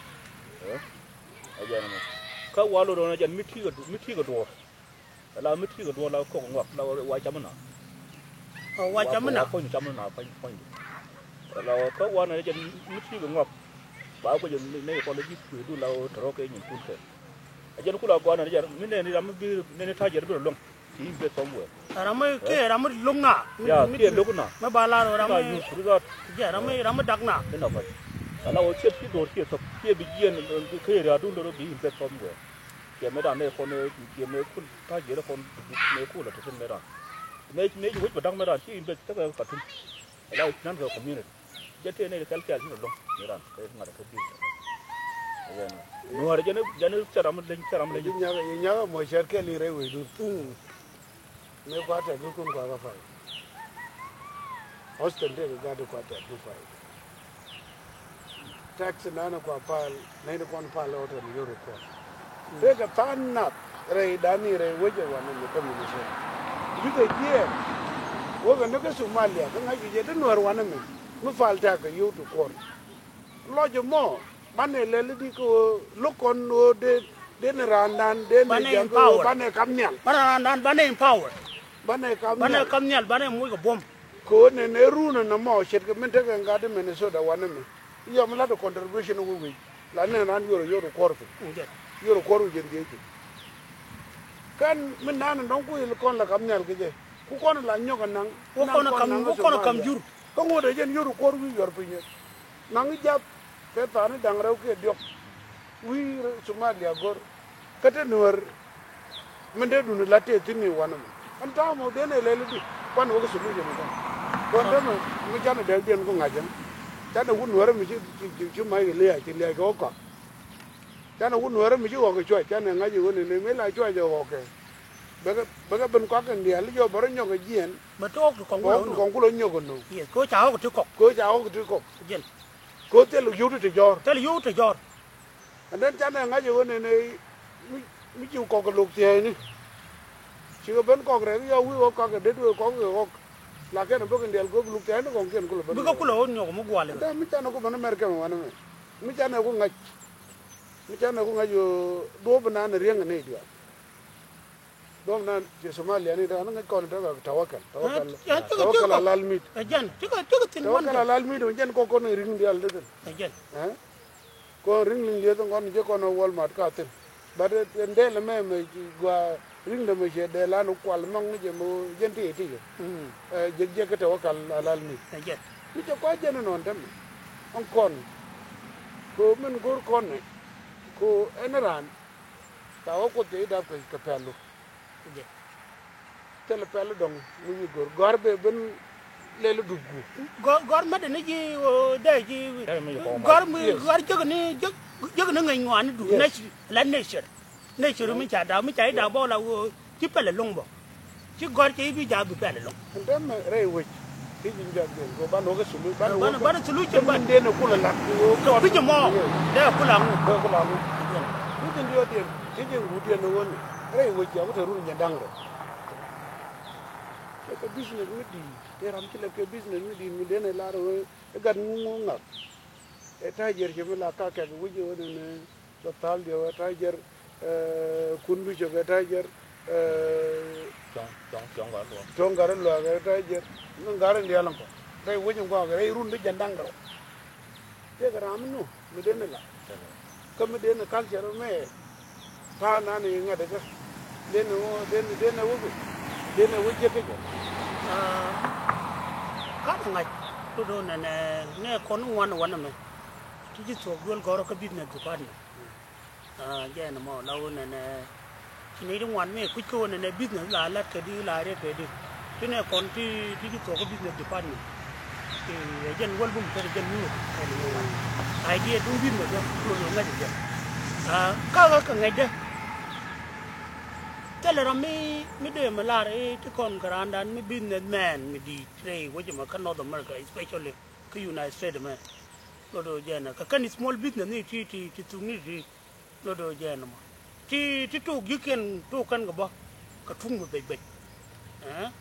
Ɛ? Ɛ jɛn ɛmɔ. Kä wa lotdɛ na jɛn mi ti̱i̱ kɛ du-, mi ti̱i̱ kɛ duɔ̱ɔ̱r. Ala mi ti̱i̱ kɛ duɔ̱ɔ̱r la kɔk ŋuak la wa cam na. Ɔ, wa cam na. Wa puɔ̱ny cam na puɔ̱ny puɔ̱ny. Ala kä wa na jɛ mi ti̱i̱ kɛ ŋuak. Ba guɛc ni kɔn ji̱ kuëëdu la tɔrɔ kɛ nyin kun kɛ. A jɛn kula gɔaa na jɛ mi nɛni ram mi bi nɛni ta̱ jɛ bi rɔ luäŋ. Ti in beth somewhere. Ram mi kiɛ ram mi luäŋ na. Ya, kiɛ luäŋ na. Mi ba la ram mi. Jɛ ram mi, ram mi dak na. Ina fai. Ala wä ciɛ ti duɔ̱ɔ̱r ciɛ thop ciɛ bi jiɛn kɛ ria̱dun dɔrɔ bi in beth somewhere. Kiɛ mëë dan nɛ kɔn kiɛ mëë kul ta̱ jiɛl kɔn mëë kul a te thin mëë dan. Mëë mëë ji̱ wec bɛ da̱ŋ mëë dan ci in beth tekɛ Katum. Ala nan kɛ community. Jɛ tëë nɛ kɛl kɛl ci rɔ lo̱ŋ mëë dan kɛ ŋa̱t kɛ bi̱i̱. Nuäär jɛn jɛn cɛ ram leny cɛ ram leny. Ji̱ nyakä ji̱ nyakä mɔ cɛr kɛl in rɛy wecdun. Mëë kua tɛk ni kun kua kä pal. Hostel tëë kɛ gat kua tɛk ni pal. Tax nanɛ kua pal nɛy ni kɔn pal ɛ hotel yio̱w ri kuɔn. Tëë kɛ tha̱a̱ŋ nath rɛy dani rɛy wecɛ wanɛ mi kä mi ni cɛ. Bikɛ jiɛɛn. Wekɛ ni kä Somalia kä ŋa̱c kɛ jɛ ti nuäär wanɛ mi. Mi pal tax kɛ yio̱w ti kuɔn. Lɔc ɛmɔ banɛ lɛl i̱di kä ɣöö lo̱k kɔn ɣöö dee, dee ni raandan dee ni banɛ jiak kä ɣöö empower. Banɛ kam nhial. Banɛ raandan banɛ empower. Banɛ kam nhial. Banɛ kam nhial banɛ moc kɛ buɔ̱m. Kɛ ɣöö nɛn ɛ run ɛn ɛmɔ ce̱tkɛ min tekɛ ŋa̱t i̱ Minnesota wanɛ mi. I̱ yɔm la̱t ɛ contribution wä wec la nɛn ran yuɔr ɛ yio̱w ti kuɔr piny. Jɛn. Yio̱w ti kuɔr wi̱c ɛn dhiec. Kɛn min naan ɛn dɔ̱ŋ ku il kɔn la kam nhial kɛ jɛ ku kɔn la nyɔk ɛ naŋ. Wä kɔn ɛ kam, wä kɔn ɛ kam jur. Kä ŋot ɛ jɛn yio̱w ti kuɔr wi̱c yuɔr piny ɛ. Naŋ i̱ jath kɛ tha̱a̱ŋ i̱ da̱ŋ rɛw kiɛ diɔ̱k. Wi̱i̱ Somalia go̱r kä te nuäär. Min dee duni la tëë thi̱n ni wanɛ mɔ ɛn ta̱a̱ mɔ dee nɛ lɛl i̱di kuan wä kä solution i̱ kɔn. Kuan te mɛ mi canɛ dɛɛkdiɛn ku ŋa̱cä. Canɛ wut nuäärä mi ci, ci, ci, ci mac kɛ lia̱a̱ ci lia̱a̱ kɛ wä kɔak. Canɛ wut nuäärä mi ci ɣɔk kɛ cuac canɛ ŋa̱c i̱ ɣöö nɛnɛ mëë la cuac ɛ ɣɔk kɛ. Bɛ kɛ, bɛ kɛ ben kɔak kɛn diaal i̱ jɔɔk bä rɔ nyɔk kɛ jiɛn. Bɛ te ɣɔk ti kɔŋ kulɛ ɣɔk ti kɔŋ kulɛ nyɔk kɛ no̱o̱ŋ. Yes, kɛ ɣöö ca ɣɔk ti kɔk. Kɛ ɣöö ca ɣɔk ti kɔk. Jɛn. Kɛ ɣöö thil yio̱w ti te jɔ̱ɔ̱r. Thil yio̱w ti te jɔ̱ɔ̱r. And then canɛ ŋa̱c ɛ ɣöö nɛnɛ mi, mi ci kɔk kɛ lo̱k thia̱a̱cni. Cikɛ ben kɔk rɛk yɔ wi̱i̱ ɣɔk kɔk kɛ det wee kɔk kɛ ɣɔk. Lakin ɛ bäkɛ diaal kɛ ɣöö bi luk thia̱a̱cni kɔŋkiɛn kulɛ ben. Bikɛ kulɛ ɣöö nyɔk mi gua̱l. And then mi canɛ ku ben America mɛ wanɛ mɛ. Mi canɛ ku ŋa̱c. Mi canɛ ku ŋa̱c ɣöö duɔ̱ɔ̱p inan riäŋ ɛ nɛy diaal. Duɔ̱ɔ̱p inan ci Somalia ni da̱a̱n ŋäc kɔn tekɛ Tawakal. Tawakal. Tawakal Alal Mit. Ɛ jɛn. Cikɛ, cikɛ thi̱n. Tawakal Alal Mit. Jɛn kɔn kɔn ri̱ŋ diaal ti thi̱n. Ɛ jɛn. Ɛ? Kɔn ri̱ŋ li̱ŋ lieth kɔn jɛ kɔn Walmart ka thi̱n. But ɛn dɛl ɛmɛ mɛ gua ri̱ŋ dɛ mɛ ciɛ dɛl an kual mɔŋ ni jɛ mɛ jɛn ti ti jɛ. Ɛ jɛ jɛ kɛ Tawakal Alal Mit. Ɛ jɛn. Mi cɛ kua jɛn nɔn tɛmɛ. Ɔn kɔn. Ko min go̱r kɔn nɛ. Ko ɛn raan. Ka wä kuoth kɛ i̱ dap kɛ pɛl lu. Jɛ. Thilɛ pɛl dɔ̱ŋ mi wi̱i̱ go̱r gɔ̱r bɛ ben lɛl dup gup. Gɔ̱r, gɔ̱r mɛt ni ji̱ dee ji̱. Gɔ̱r mi gɔ̱r jek ni jek, jek ni ŋäc ŋuan ni dup. Yes. Nature, la nature. Nature mi ca dak mi ca i̱ dak bä la wä ci pɛl lo̱ŋ bä. Ci gɔ̱r ci i̱ bi jaak bi pɛl lo̱ŋ. Ɛn tɛmɛ rɛy wec. Ci ji̱n jɔak jɛn kɛ banɛ wä kɛ sulu banɛ wä kɛ banɛ sulu cɛ banɛ. Min dee ni kulɛ lak kɛ wi̱c ɛmɔ. Dee kulɛ ŋu. Dee kulɛ ŋu. Wi̱c in diɔt diɛn ci ji̱n wut diɛn ni wä ni rɛy wec jɔak te run jɛn da̱ŋ rɛw. Cɛ kɛ business mi di̱i̱t tëë ram ci lɛ kɛ business mi di̱i̱t mi dee ni lar wä i̱ gat ŋu ŋu ŋak. Ɛ ta̱a̱ jiɛr cɛ mi la ka kɛk wi̱c wä ni ni. Cɔ thal diɛ wä ta̱a̱ jɛr, ɛ, kun bi cɔ kɛ ta̱a̱ jɛr, Ɛ, Cuɔ̱ŋ, cuɔ̱ŋ, cuɔ̱ŋ gat luɔk. Cuɔ̱ŋ gat luɔk, ɛ, tɔ̱ jɛ, ni gat in diaal in kɔ. Rɛy wec in kɔak, rɛy run ti jɛn da̱ŋ rɛw. Tëëkɛ ram mi nu, mi den in la. Kä mi den in culture mɛ, ta̱a̱ nan in ŋa̱t ikä. Den in wä, den, den in wä bi, den in wä jiäk kä jɛ. Aa, gat in ŋa̱c, do̱do̱ nɛnɛ, nɛ kɔn in ŋuan in wanɛ mɛ. Ti ji̱ thuɔ̱k duel gɔ̱rä kä business department. Aa, jɛn ɛmɔ la wä nɛnɛ, ci nɛy ti ŋuan mi kui̱c kä wä nɛnɛ business la lat kɛ di, la riɛk kɛ di. Ti nɛ kɔn ti, ti, ti thuɔk kä business department. Ti ɛ jɛn wäl bum kɛ jɛn mi wä kɛ ni wä. Idea duŋ business jɛ, kulo lo ŋäc jɛ. Aa, ka, ka, ka ŋäcdä. Thilɛ ram mi, mi dee mi lar i̱ ti kɔn kɛ raandan mi business man mi di̱i̱t rɛy wec ɛmɔ kä North America, especially kä United States ɛmɛ. Lot ɣöö jɛn ɛ kɛ kɛn small business ni ti, ti, ti thuk ni ti. Lot ɣöö jɛn ɛmɔ ti, ti tok ji̱kiɛn tok kɛn kɛ bä kɛ tuk mi bec bec. Ɛ?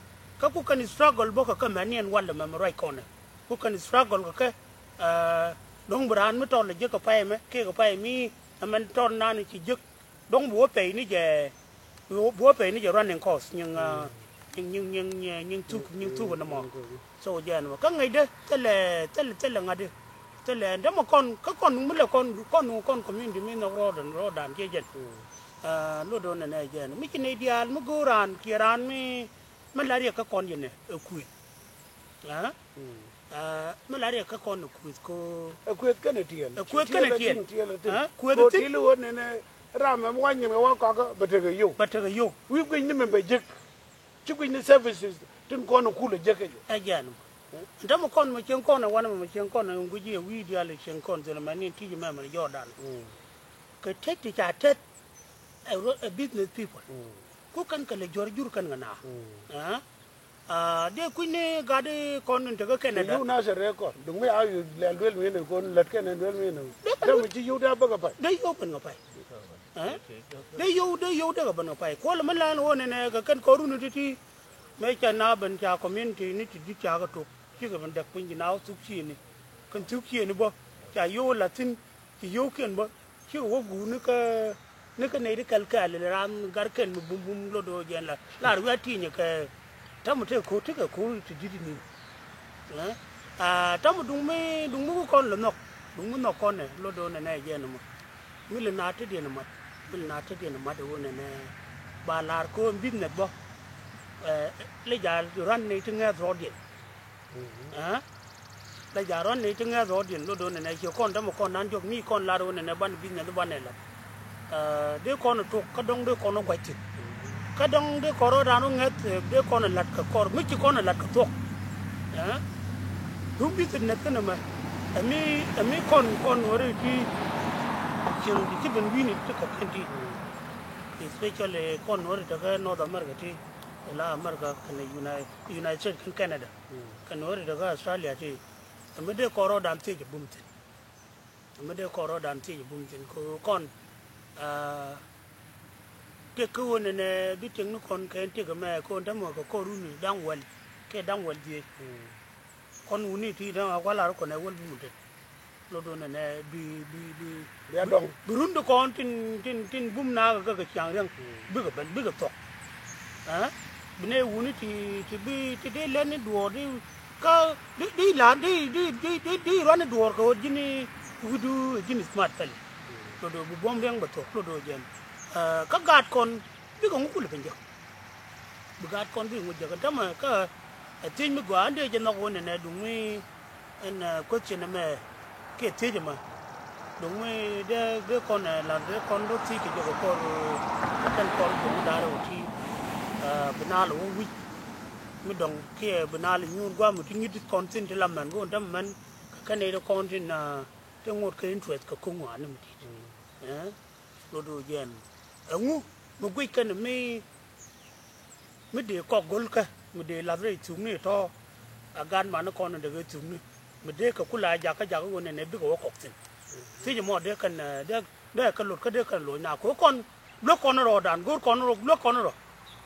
Kä ku kɛn struggle bä kɛ kɛ mɛn ni ɛn walɛ mɛ mi ruac kɔnɛ. Ku kɛn struggle kɛ kɛ, ɛ, dɔ̱ŋ bi raan mi tɔl ɛ jiäk kɛ pay mɛ kiɛ kɛ pay mi ɛmɛn tɔl nan ci jiäk. Dɔ̱ŋ bi wä pay ni jɛ, bi wä, bi wä pay ni jɛ running cost nyiŋ, ah, nyiŋ, nyiŋ, nyiŋ, nyiŋ, nyiŋ thuk, nyiŋ thuk ni mɔ. So jɛn mɔ kä ŋäcdä thilɛ, thilɛ, thilɛ ŋa̱tdä. Thilɛ ɛn tämɛ kɔn kä kɔn mi lɛ kɔn, kɔn, kɔn community mi nhɔk rɔɔdan, rɔɔdan tiɛ jɛn. Ah, lot do̱n nɛnɛ jɛn mi ci nɛy diaal mi go̱o̱r raan kiɛ raan mi, mi la riɛk kä kɔn jɛn ɛ kuëth. Ah? Aa, mi la riɛk kä kɔn ɛ kuëth ko. Ɛ kuëth kɛnɛ tiɛɛl. Ɛ kuëth kɛnɛ tiɛɛl. Tiɛɛl ɛ tin. Aa, kuëth ɛ tin. Ko ti̱i̱l i̱ ɣöö nɛnɛ ram ɛmɛ wa nyiŋ ɛ wa kɔakä bɛ tekɛ yio̱w. Bɛ tekɛ yio̱w. Wi̱i̱ guic ni mɛn bɛ jek. Ci guic ni services tin kɔn ɛ kulɛ jek kɛ jɔ. Ɛ jɛn. Ɛn tämɛ kɔn mɛ cieŋ kɔn ɛ wanɛ mɛ cieŋ kɔn ɛ guic i̱ ɛ wi̱i̱ diaal ɛ cieŋ kɔn thilɛ mɛn ni ti̱i̱c mɛmɛ ni jɔɔdan. Kɛ teth ti ca teth ɛ ro-, ɛ business people. Ku kɛn kɛ lɛ juɔ̱r jur kɛn kɛ na. Aa? Aa, dee kui̱ni gat i̱ kɔn in tekä Canada. Yio̱w na sɛ rɛɛ kɔn duŋ mi a lɛl duel mi ni kɔn lät kɛn in duel mi ni. Dee kɛn dee mi ci yio̱w dee a bäkɛ pay. Dee yio̱w ben kɛ pay. Ɛ? Dee yio̱w, dee yio̱w dee kɛ ben kɛ pay. Kuɔl mi lɛn wä nɛnɛ kɛ kɛn kɔn run ti̱ti̱. Mëë ca na ben ca community ni ti di̱t ca kɛ tok. Cikɛ ben däk piny ci na wä thuk ciëni. Kɛn thuk ciëni bä ca yio̱w la̱th thi̱n. Ci yio̱wkiɛn bä cikɛ wä guur ni kä, ni kä nɛy ti kɛl kɛɛl raan garkɛn mi bum bum lot do̱ jɛn la lar wi̱i̱ a ti̱i̱nyɛ kɛ. Ta̱mɛ tëë ko̱r tekɛ ko̱r ti di̱t ni. Ɛ? Aa, ta̱mɛ duŋ mi, duŋ mi wä kɔn lɛ nhɔk duŋ mi nhɔk kɔn ɛ lot do̱ nɛnɛ jɛn ɛmɔ. Mi lɛ na tetdiɛn ɛ mat, mi lɛ na tetdiɛn ɛ mat ɛ wä nɛnɛ. Ba lar ko̱n business bä. Ɛ, lɛ ja̱ ruan nɛy ti ŋɛth rɔɔdiɛn. Ɛ? La ja̱ ruan ni ti ŋɛth rɔɔdiɛn lot do̱n nɛnɛ ciɛ kɔn tämɛ kɔn nan jɔk ni kɔn lar wä nɛnɛ ban business ban ɛ lat. Ɛ, dee kɔn tok kä dɔ̱ŋ dee kɔn gua̱c thi̱n. Kä dɔ̱ŋ dee kɔn rɔɔdan wä ŋɛth, ɛ, dee kɔn lat kɛ kɔr mi ci kɔn lat kɛ thuɔ̱k. Ɛ? Duŋ business kɛn ɛmɛ. Ɛmi, ɛmi kɔn, kɔn wä ri ti cieŋ ti ci ben wi̱i̱ni ti kɔ̱kiɛn ti. Especially kɔn wä ri tekɛ North America ti. La America kɛnɛ United, United States kɛn Canada. Kɛn wä ri dɔ̱kä Australia ti. Ɛmɛ dee kɔn rɔɔdan thiec ɛ bum thi̱n. Ɛmɛ dee kɔn rɔɔdan thiec ɛ bum thi̱n kɛ ɣöö kɔn, aa, tëk kä ɣöö nɛnɛ bi tëk ni kɔn kɛ ɛn tëk ɛmɛ kɛ ɣöö tämɛ kɛ kɔn runi da̱ŋ wäl kɛ da̱ŋ wäl dhieec. Kɔn wuni ti da̱ŋ a kua̱r lar kɔn ɛ wäl bum thi̱n. Lot do̱n nɛnɛ bi, bi, bi, bi a dɔŋ. Bi run di kɔn tin, tin, tin bum naakä kä kɛ ciaŋ riäŋ. Bikɛ ben, bikɛ thuɔk. Ɛ? Bi nɛ wuni ti, ti bi, ti dee lɛn ni duɔɔr di kä di, di la, di, di, di, di, di ruan ni duɔɔr kɛ ɣöö ji̱n wi̱du ji̱n smart pɛl. Lot do̱n bi buɔ̱m riäŋ bɛ thuɔk, lot do̱n jɛn. Ɛ, kä gaat kɔn bikɛ ŋu kulɛ ben jek. Bi gaat kɔn bi ŋu jek ɛn tämɛ kä ɛ thiec mi gɔaa ɛn dee jɛ nhɔk wä nɛnɛ duŋ mi ɛn, ɛ, question ɛmɛ kiɛ thiec ɛmɛ. Duŋ mi dee, dee kɔn, ɛ, la̱th dee kɔn dee thiec kɛ jɛ kɛ kɔr, ɛ, kɛn kɔr duŋ mi da̱rɛ wä ti, ɛ, bi naal wä wi̱c mi dɔ̱ŋ kiɛ bi naal nyuur gua̱a̱m mi ti nyit kɔn thi̱n ti la mɛn go̱o̱n tämɛ mɛn kɛ kɛn nɛy dee kɔn tin, ɛ, ti ŋot kɛ interest kɛ ko̱ŋ ŋɔaani mi di̱i̱t. Ɛ? Lot do̱ jɛn. Ɛŋu mi guic kɛn mi, mi dee kɔk go̱lkä, mi dee lath rɛy thukni tɔ̱. A gaat mani kɔn in dee kɛ thukni mi dee kɛ kula jakä jakä ɣöö nɛnɛ bikɛ wä kɔk thi̱n. Thiec mɔ dee kɛn, ɛ, dee, dee kɛ lot kä dee kɛn loc na ko̱ kɔn luäk kɔn rɔɔdan, go̱o̱r kɔn rɔ, luäk kɔn rɔ,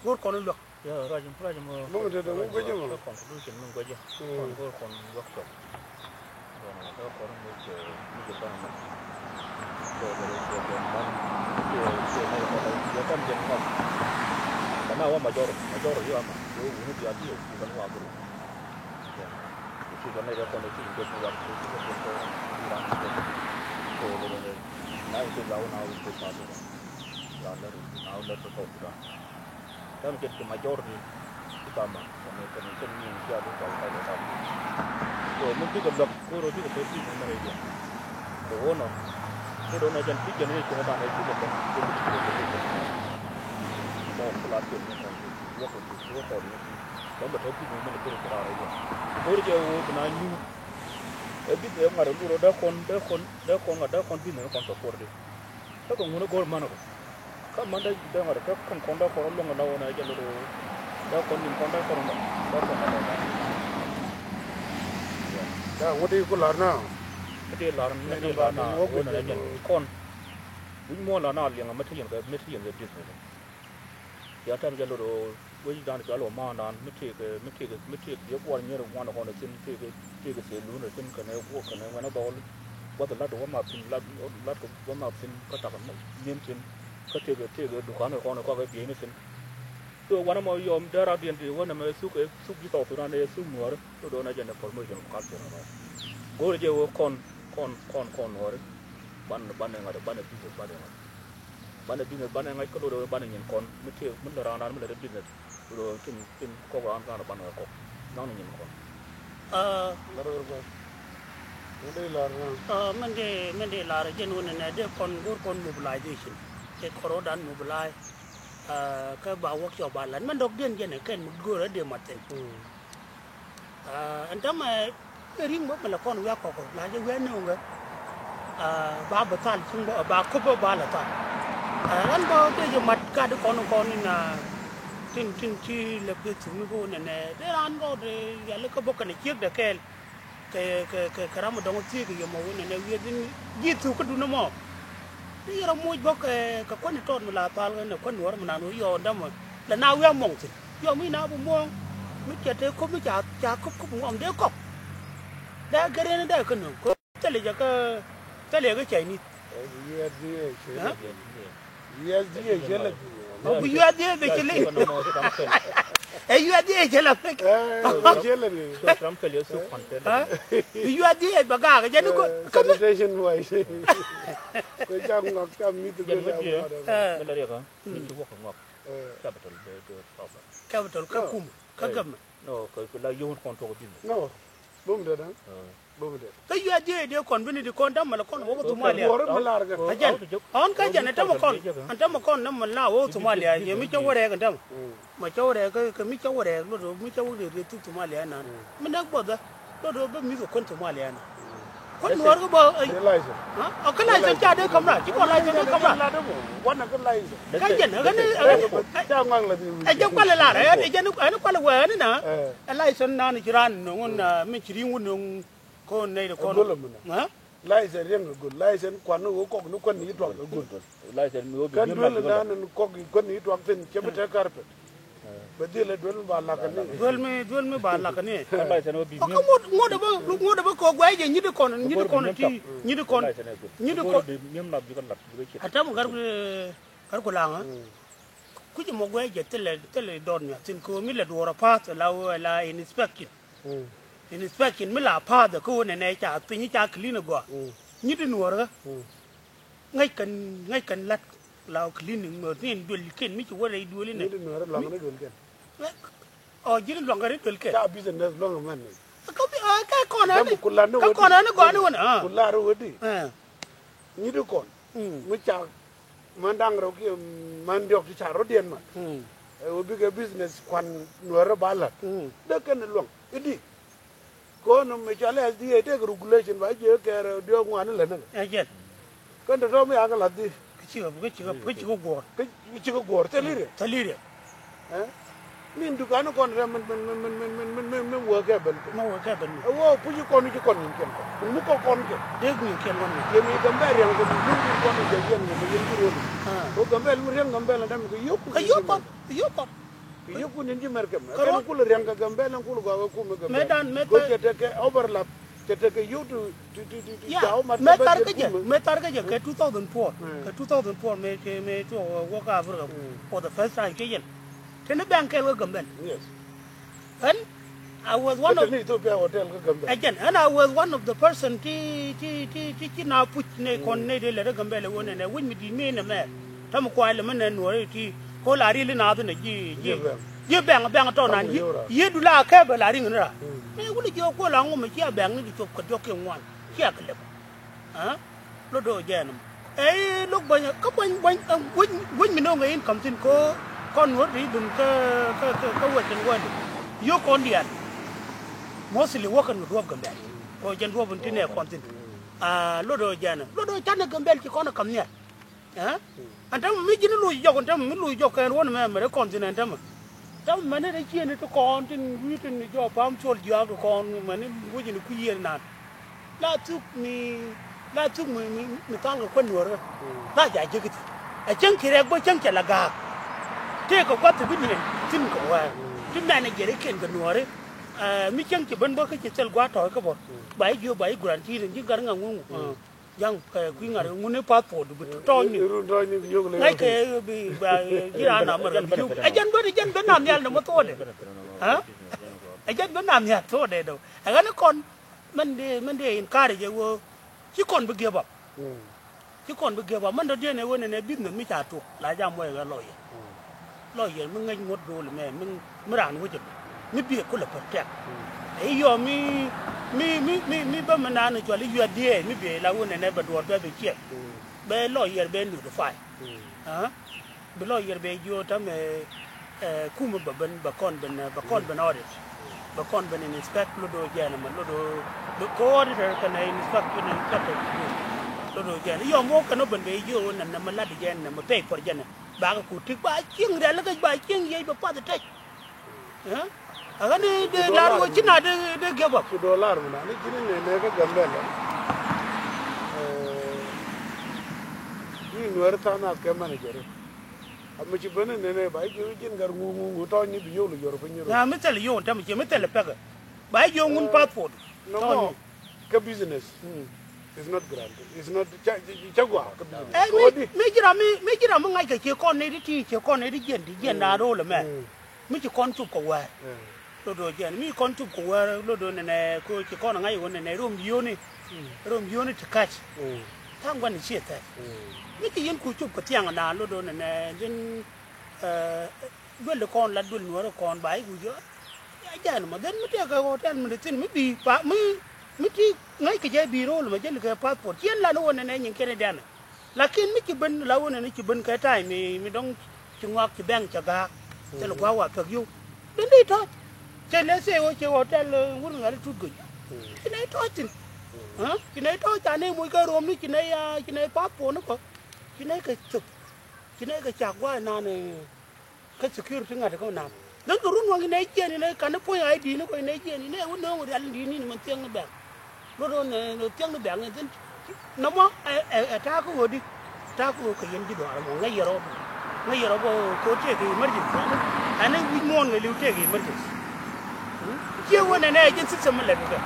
go̱o̱r kɔn luäk. Yɛ ruac, ruac mɔ. Mɔ mi te dee mɔ guic mɔ. Kɔn conclusion mɔ guic. Kɔn go̱r kɔn workshop. Kɔn go̱r kɔn mɔ cɛ, mɔ cɛ kɔn mɔ. Kɔn go̱r kɔn mɔ cɛ, cɛ mɔ kɔn mɔ cɛ kɔn jɛ kɔn. Na wä majority, majority ama. Wä wuni diaal ti wä kugan wa guru. Ti kan ne kɔn ti in dek wa guru ti ko ko ran ko. Ko na in dek la wä na wä ko sa ko. Ya la na wä la ko ko. Dam ket ki majority ti kama kɛn kɛn kɛn ni in tia du kal kal kal. So mi bikɛ luak ko ro bikɛ tɛ bikɛ mɛn area. The owner ko do na jɛn bikɛ ni kɛn dan bikɛ tɛ bikɛ tɛ bikɛ tɛ. Mɔ kula tɛ ni kɔn ti wä kɔn ti wä kɔn ni ti. Dam bɛ tɛ bikɛ mɛn kɛn kɛn area. Ko ri jɛ wo bina nyu. Ɛ bikɛ ŋa̱r lu ro dee kɔn dee kɔn dee kɔn ŋa̱r dee kɔn bikɛ ni kɔn tɔ kɔr di. Kä kɛ ŋun ɛ go̱o̱r män ɛ kɛ kä män dee dee ŋɔt kä kɔn kɔn dee kɔn luɔ̱ŋ ɛ la wä nɛ jɛ lot ɛ dee kɔn nin kɔn dee kɔn dee kɔn dee kɔn. Ya ŋut i̱ ku la̱r na. Mi ti la̱r mi ti la̱r na wä nɛ jɛ kɔn. Wi̱c muɔ̱ɔ̱n la̱r na liɛŋ ɛ mi ti yɛn kɛ mi ti yɛn kɛ business. Yɛn tɛm jɛ lot ɛ wec dan cɔal wä ma̱a̱ndan mi tëëk mi tëëk mi tëëk biɛ guɔr nyier ŋuan kɔn thi̱n tëëk tëëk thil luun thi̱n kɛnɛ guɔ kɛnɛ ŋuɛn a dhɔl. Guath lat wä ma thi̱n lat lat wä ma thi̱n kä tak mi̱en thi̱n. Kä tëëk tëëk dukan kɔn kɔk bieyni thi̱n. So wanɛ mɔ yɔm dee rat diɛn ti wä nɛmɛ thuk thuk ji̱ South Sudan ɛ thuk nuɔɔri. Kä do̱n a jɛn ɛ promotion of culture. Go̱o̱r jɛ wä kɔn kɔn kɔn kɔn nuɔɔri. Ban ban ɛ ŋa̱t ban ɛ business ban ɛ ŋa̱t. Banɛ business banɛ ŋa̱c kä lotdɛ banɛ nyin kɔn mi tëë mi lɛ raan raan mi lɛ rɛ business. Lotdɛ tin tin kɔk raan raan banɛ kɔk naŋ ni nyin kɔn. Ah, Lar wɛr kɔn. Mɛn dee lar na. Ah, mɛn dee mɛn dee lar jɛn wun nɛ dee kɔn go̱r kɔn mobilization. Dee kɔn ro̱dan mobilize. Ah, kä ba workshop ba lat mɛn dɔk diɛn jɛn ɛ kɛn mi go̱r ɛ dee mat thin. Mm. Ah, ɛn täämɛ ɛ ri̱ŋ bä mi la kɔn wiak kɔkɔ la jɛ wiak ni wä. Ah, ba bä thal cieŋ bä ba köp bä ba la thal. Ah, ɣän bä dee jɛ mat gat kɔn kɔn in, ah, tin tin ci lɛ beth thuk ni bä wä nɛnɛ dee raan rɔɔd, eh, yali kä bä kɛn ciek dɛ kɛɛl. Kɛ kɛ kɛ kɛ ram dɔŋ thiek yɛ mɔ wä nɛnɛ wiɛ dhin ji̱ thuk kä dun mɔ. Dee yɛ rɔ moc bä kɛ kɛ kuäni tɔɔt mi la thal kɛn kuäni wär mi nan wä yɔɔn dämä lɛ na wiak mɔŋ thi̱n. Yɔ mi na bi muɔ̱ɔ̱ŋ mi cɛ te köp mi ca ca köp köp ŋuɔm dee kɔk. Dee gɛrɛn dee kä nöŋ köp thilɛ jɛ kä thilɛ kä Chinese. U S D A cɛ lɛ. Huh? U S D A cɛ lɛ. U S D A bɛ ci li. Ɛ U S D A cɛ lɛ. Ɛ cɛ lɛ ni. Huh? U S D A bɛ gaak jɛ ni ko. Ɛ, kä mi sanitation wise. Ko ca ŋɔk ca mi ti gɛ la. Ɛ. Capital bɛ, bɛ problem. Capital kä kum kä government. No, kä, kä la yio̱w kɔn tuɔk business. No, bum dɛ dɛ. Bum dɛ. Kä yua diɛ diɛ kɔn bini di kɔn dam mala kɔn wok Somalia. Wor mi lar kɛ. Ajɛn. Ɔn kä jɛn ɛn tɛmɛ kɔn. Ɛn tɛmɛ kɔn nam mala wok Somalia. Yɛ mi cɛ wä rɛk ɛn tɛmɛ. Ma cɛ wä rɛk kä mi cɛ wä rɛk lot mi cɛ wä rɛk rɛk thuk Somalia nan. Mi nak bɔdhɛ. Lot bä mi kɛ kɔn Somalia nan. Kɔn nuɔr kä bä. Ɛ kä license ca dee kamra ci kɔn license dee kamra. Kä jɛn ɛ jɛn ɛ jɛn kualɛ lar ɛ jɛn ɛ kualɛ wɛ ɛ ni na. Ɛ license nan ci ran ni ŋun mi ci riŋ wun ni ŋun kɔn nɛy de kɔn. License riɛŋ ɛ gol license kuan ni wä kɔk ni kuan ni tuak ɛ gol. Kɛn duel nan ni kɔk kuan ni tuak thin cɛ bi tɛ carpet. Bɛ dhilɛ duel mi ba lak ni. Duel mi duel mi ba lak ni. Kä ŋot ŋot bä ŋot bä kɔ guay jɛ nyit kɔn nyit kɔn ti nyit kɔn nyit kɔn. Atam gar gar ku laŋa. Kuc mɔ guay jɛ thilɛ thilɛ dɔn nya thin ko mi lɛ duɔr a path la la inspection. Inspection mi la path kä wä nɛnɛ ca piny ca clean gɔa. Nyit nuɔr kä. Ŋäc kɛn ŋäc kɛn la̱t la cleaning mɛ ni duel ken mi ci wä rɛy duel inɛ. Ni di nuɔrɛ luaŋ ni duel kɛn. Ɔ ji̱n luaŋ kɛ ri duel kɛn. Ca business luaŋ mɛn ni. Kä bi ɔ kɛ kɔn ani. Kä kɔn ani gɔani wän. Ku lar wä di. Ni di kɔn. Mi ca man daŋ rɛw kiɛ man diɔk ti ca rɔ diɛn man. Ɛ wä bikɛ business kuan nuɔrɛ ba la̱t. Dee kɛn luaŋ idi. Kɔn mi cɔal S D A tëëkɛ regulation ba jiɛ kɛɛr diɔ̱k ŋuan ni lät ni kɛ. Ɛ jɛn. Kɛn tɔ̱tɔ̱ mi akɛ la̱th di. Kä cikɛ kä cikɛ kä cikɛ guɔ̱ɔ̱r. Kä cikɛ guɔ̱ɔ̱r thil i̱ riɛ. Thil i̱ riɛ. Ɛ min dukan kɔn rɛ min min min min min min min min wee kɛ ben. Min wee kɛ ben. Ɛ wee puc kɔn ci kɔn nin kɛn kɔn min mi kɔn kɔn kɛ. Dee guiy kɛn kɔn nin. Yɛ mi Gambɛl riɛŋ kɛ mi yum kɔn kɛ yɛn kɛ mi yɛn kɛ rɔli. Ko Gambɛl mi riɛŋ Gambɛl dɛm kɛ yop. Kɛ yop kɔn yop kɔn. Kɛ yop kɔn nin ci mɛr kɛ mɛ kɛn kul riɛŋ kɛ Gambɛl kul gɔaa kɛ kum kɛ Gambɛl. Mɛ dan mɛ kɛ kɛ tɛ kɛ overlap. Cɛ tekɛ yio̱w ti ti ti ti ti. Ya, jaw mat mɛ kɛ thar bɛ kä jɛ kum. Mɛ thar kä jɛ kɛ two thousand four. Kɛ two thousand four mɛ kɛ mɛ tuɔk wä kä Africa for the first time kɛ yɛn. Tini bɛŋ kɛɛl kä Gambɛl. Yes. Ɣän, I was one of Ethiopia hotel kä Gambɛl. Ɛ jɛn, ɣän I was one of the person ti, ti, ti, ti ci na puc ni kɔn ni di lɛ rɛ Gambɛl ɛ wä nɛnɛ wi̱c mi di̱i̱t mi nɛ mɛ. Ta̱mɛ kuay lɛ mi nɛ nuɔri ti ko la ril inaath inɛ ji̱, ji̱, ji̱ bɛŋ, bɛŋ tɔ̱ nan yiëëdu la kɛ bɛ la riŋ ni ra. Ni wuli jiɛ kuɔ la ŋu mɛ cia bɛŋ ni di cop kɛ diɔ̱k kiɛ ŋuan cia kɛ lɛp. Aa, lot dɔ̱ jɛɛn ɛmɔ. Ɛ i̱ lo̱k buɔ̱ny kä buɔ̱ny buɔ̱ny, ɛ, guic, guic mi no̱o̱ŋ ɛ in ka̱m thi̱n ko kɔn nuɔ̱r ti i̱ ben kä, kä, kä, kä western world. Yio̱k kɔn diaal. Mostly wä kɛn kɛ duɔ̱ɔ̱p Gambɛl. Ko jɛn duɔ̱ɔ̱p in ti nɛ kɔn thi̱n. Aa, lot dɔ̱ jɛɛn ɛmɔ. Lot dɔ̱ canɛ Gambɛl ci kɔn ɛ ka̱m nhial. Ɛ? Ɛn tämɛ mi ji̱n luc jɔk, ɛn tämɛ mi luc jɔk kɛn wä ni mɛ mɛ ri kɔn thi̱n ɛn tämɛ. Tämɛ mɛni rɛ ciëni ti kɔn tin wi̱i̱ tin jɔk pa̱a̱m col jiaak ti kɔn mɛni wecini kui̱ yiëë nan. La thuk mi, la thuk mi, mi, mi thalkɛ kuän nuɔ̱ɔ̱rä. La ja jek i̱ thi̱n. Ɛ cäŋ ci rɛk bä cäŋ cɛ la ga̱a̱k. Tëëkɛ gua̱th ti bi niɛn thi̱n kɛ wäär. Ti mɛn ɛ jɛ ri kiɛn kɛ nuɔ̱ɔ̱ri. Ɛ, mi cäŋ ci ben bä kä ci thil gua̱a̱r tɔ̱ɔ̱c kä bä. Ba i̱ jiöök ba i̱ gua̱a̱r ti rin ji̱ gat ri ŋa̱ ŋuŋ. Ja̱ŋ, ɛ, kui̱ ŋa̱r ŋuni passport bi tɔ̱ɔ̱cni. Ŋa̱ckɛ bi ba ji̱ raan America bi ji̱. Ɛ jɛn ben, ɛ jɛn ben nam nhial ni mɛ thokdɛ. Ɛ? Ɛ jɛn ben nam nhial thokdɛ dɔ̱. Ɛ ɣän ni kɔn mɛn dee, mɛn dee encourage ɛ ɣöö ci kɔn bi give up. Ci kɔn bi give up. Mɛn dɔ̱diɛn ɛ ɣöö nɛnɛ business mi ca tok la jam wee ɣä lawyer. Lawyer mi ŋäc ŋuɔ̱t go̱o̱l mɛ mi, mi raan wec ɛmɛ mi biɛ kulɛ protect. Ɛ yɔ mi, mi, mi, mi, mi bä mi naan cual i̱ U S D A mi biɛ la wun ɛnɛ bɛ duɔɔr bɛ bɛ ciɛk. Bɛ lawyer bɛ notify. Aa, bi lawyer bɛ jiö tamɛ, ɛ, kumɛ bɛ ben, bɛ kɔn ben, bɛ kɔn ben audit. Bɛ kɔn ben inspect lot do̱ jɛn ɛmɛ lot do̱, bɛ kɔ auditor kɛnɛ inspect, inspector lot do̱ jɛn. Yɔ mɔ kɛn ɔ ben bɛ jiö nɛ nɛ mɛ lat jɛn nɛ mɛ pay for jɛn. Bakɛ ku tik ba cieŋ rialikä ba cieŋ yiëc bɛ path tɛc. Ɛ ɣän ni dee lar wä ci na dee, dee give up. Ku dollar mi na ni ji̱n ni nɛ kä Gambɛl. Ɛ, ni nuɛr tha̱a̱ŋ na kɛ manager. A mi ci ben ni nɛ ba ji̱ ji̱n gar ŋu ŋu ŋu tɔ̱ ni bi yio̱w lɛ yɔr piny rɔ. Na mi thil yio̱w tɛm ci mi thil pɛkɛ. Ba yio̱w ŋun passport. Nɔmɔ. Kä business is not granted. Is not ca, ca, ca gua kä business. Ɛ, mi, mi ji̱ ram mi, mi ji̱ ram mi ŋa̱ckɛ ciɛ kɔn ni di ti ciɛ kɔn ni di jiɛn di jiɛn na rol mɛ. Mi ci kɔn cup kɛ wäär. Lot do̱ jiɛn mi kɔn cup kɛ wäär lot do̱ nɛnɛ ko ci kɔn ŋa̱c wä nɛnɛ rom yio̱ni. Rom yio̱ni ti kac. Tha̱a̱ŋ gua̱n ni ciɛ thɛth. Mi ci yɛn ku cup kɛ thiaŋ na lot do̱ nɛnɛ ji̱n, ɛ, duel kɔn la duel nuɔ̱ɔ̱ri kɔn ba i̱ ku jiö. Jɛn mɔ dhɛn mi tëëkɛ hotel mi di thin mi bi pa mi, mi ti ŋäc kɛ jɛ bi rol mɛ jɛn kɛ passport ciɛn lan wä nɛnɛ nyin kɛn i̱ dɛnɛ. Lakin mi ci ben la wä nɛnɛ ci ben kɛ ta̱a̱ mi, mi dɔ̱ŋ ci ŋɔak ci bɛŋ cɛ ga̱a̱k. Thil gua̱a̱k wa pek yio̱w. Dee ni tɔ̱ɔ̱c. Cɛ lɛ thee wä cɛ hotel, ɛ, wur ŋa̱l tut göny. Ci nɛy tɔ̱ɔ̱c thin. Ɛ? Ci nɛy tɔ̱ɔ̱c ca nɛy moc kɛ rom ni ci nɛy, a, ci nɛy passport ni kɔ. Ci nɛy kɛ thöp. Ci nɛy kɛ cak gua̱a̱k nan, ɛ, kä security ŋa̱t kä nam. Dhän kɛ run waŋ inɛ jiɛn inɛ kan ni puɔ̱ny I D ni kɔ inɛ jiɛn inɛ wä nööŋ rial in di̱t ni ni mɛn thiäŋ ni bɛ̈ŋ. Lot ɣöö nɛ thiäŋ ni bɛ̈ŋ in thi̱n. Nɔmɔ ɛ, ɛ, ɛ ta̱a̱ kä ɣöö di. Ta̱a̱ kä ɣöö kɛ yɛn ji̱ dɔaar mɔ ŋäc yɛ rɔɔd. Ŋäc yɛ rɔɔd bä ɣöö kɛ ɣöö tëëkɛ emergency. Ɛn i̱ wi̱c muɔ̱ɔ̱n kɛ li̱w tëëkɛ emergency. Ciɛ wä nɛnɛ ɛ jɛn system mi lɛt kɛ.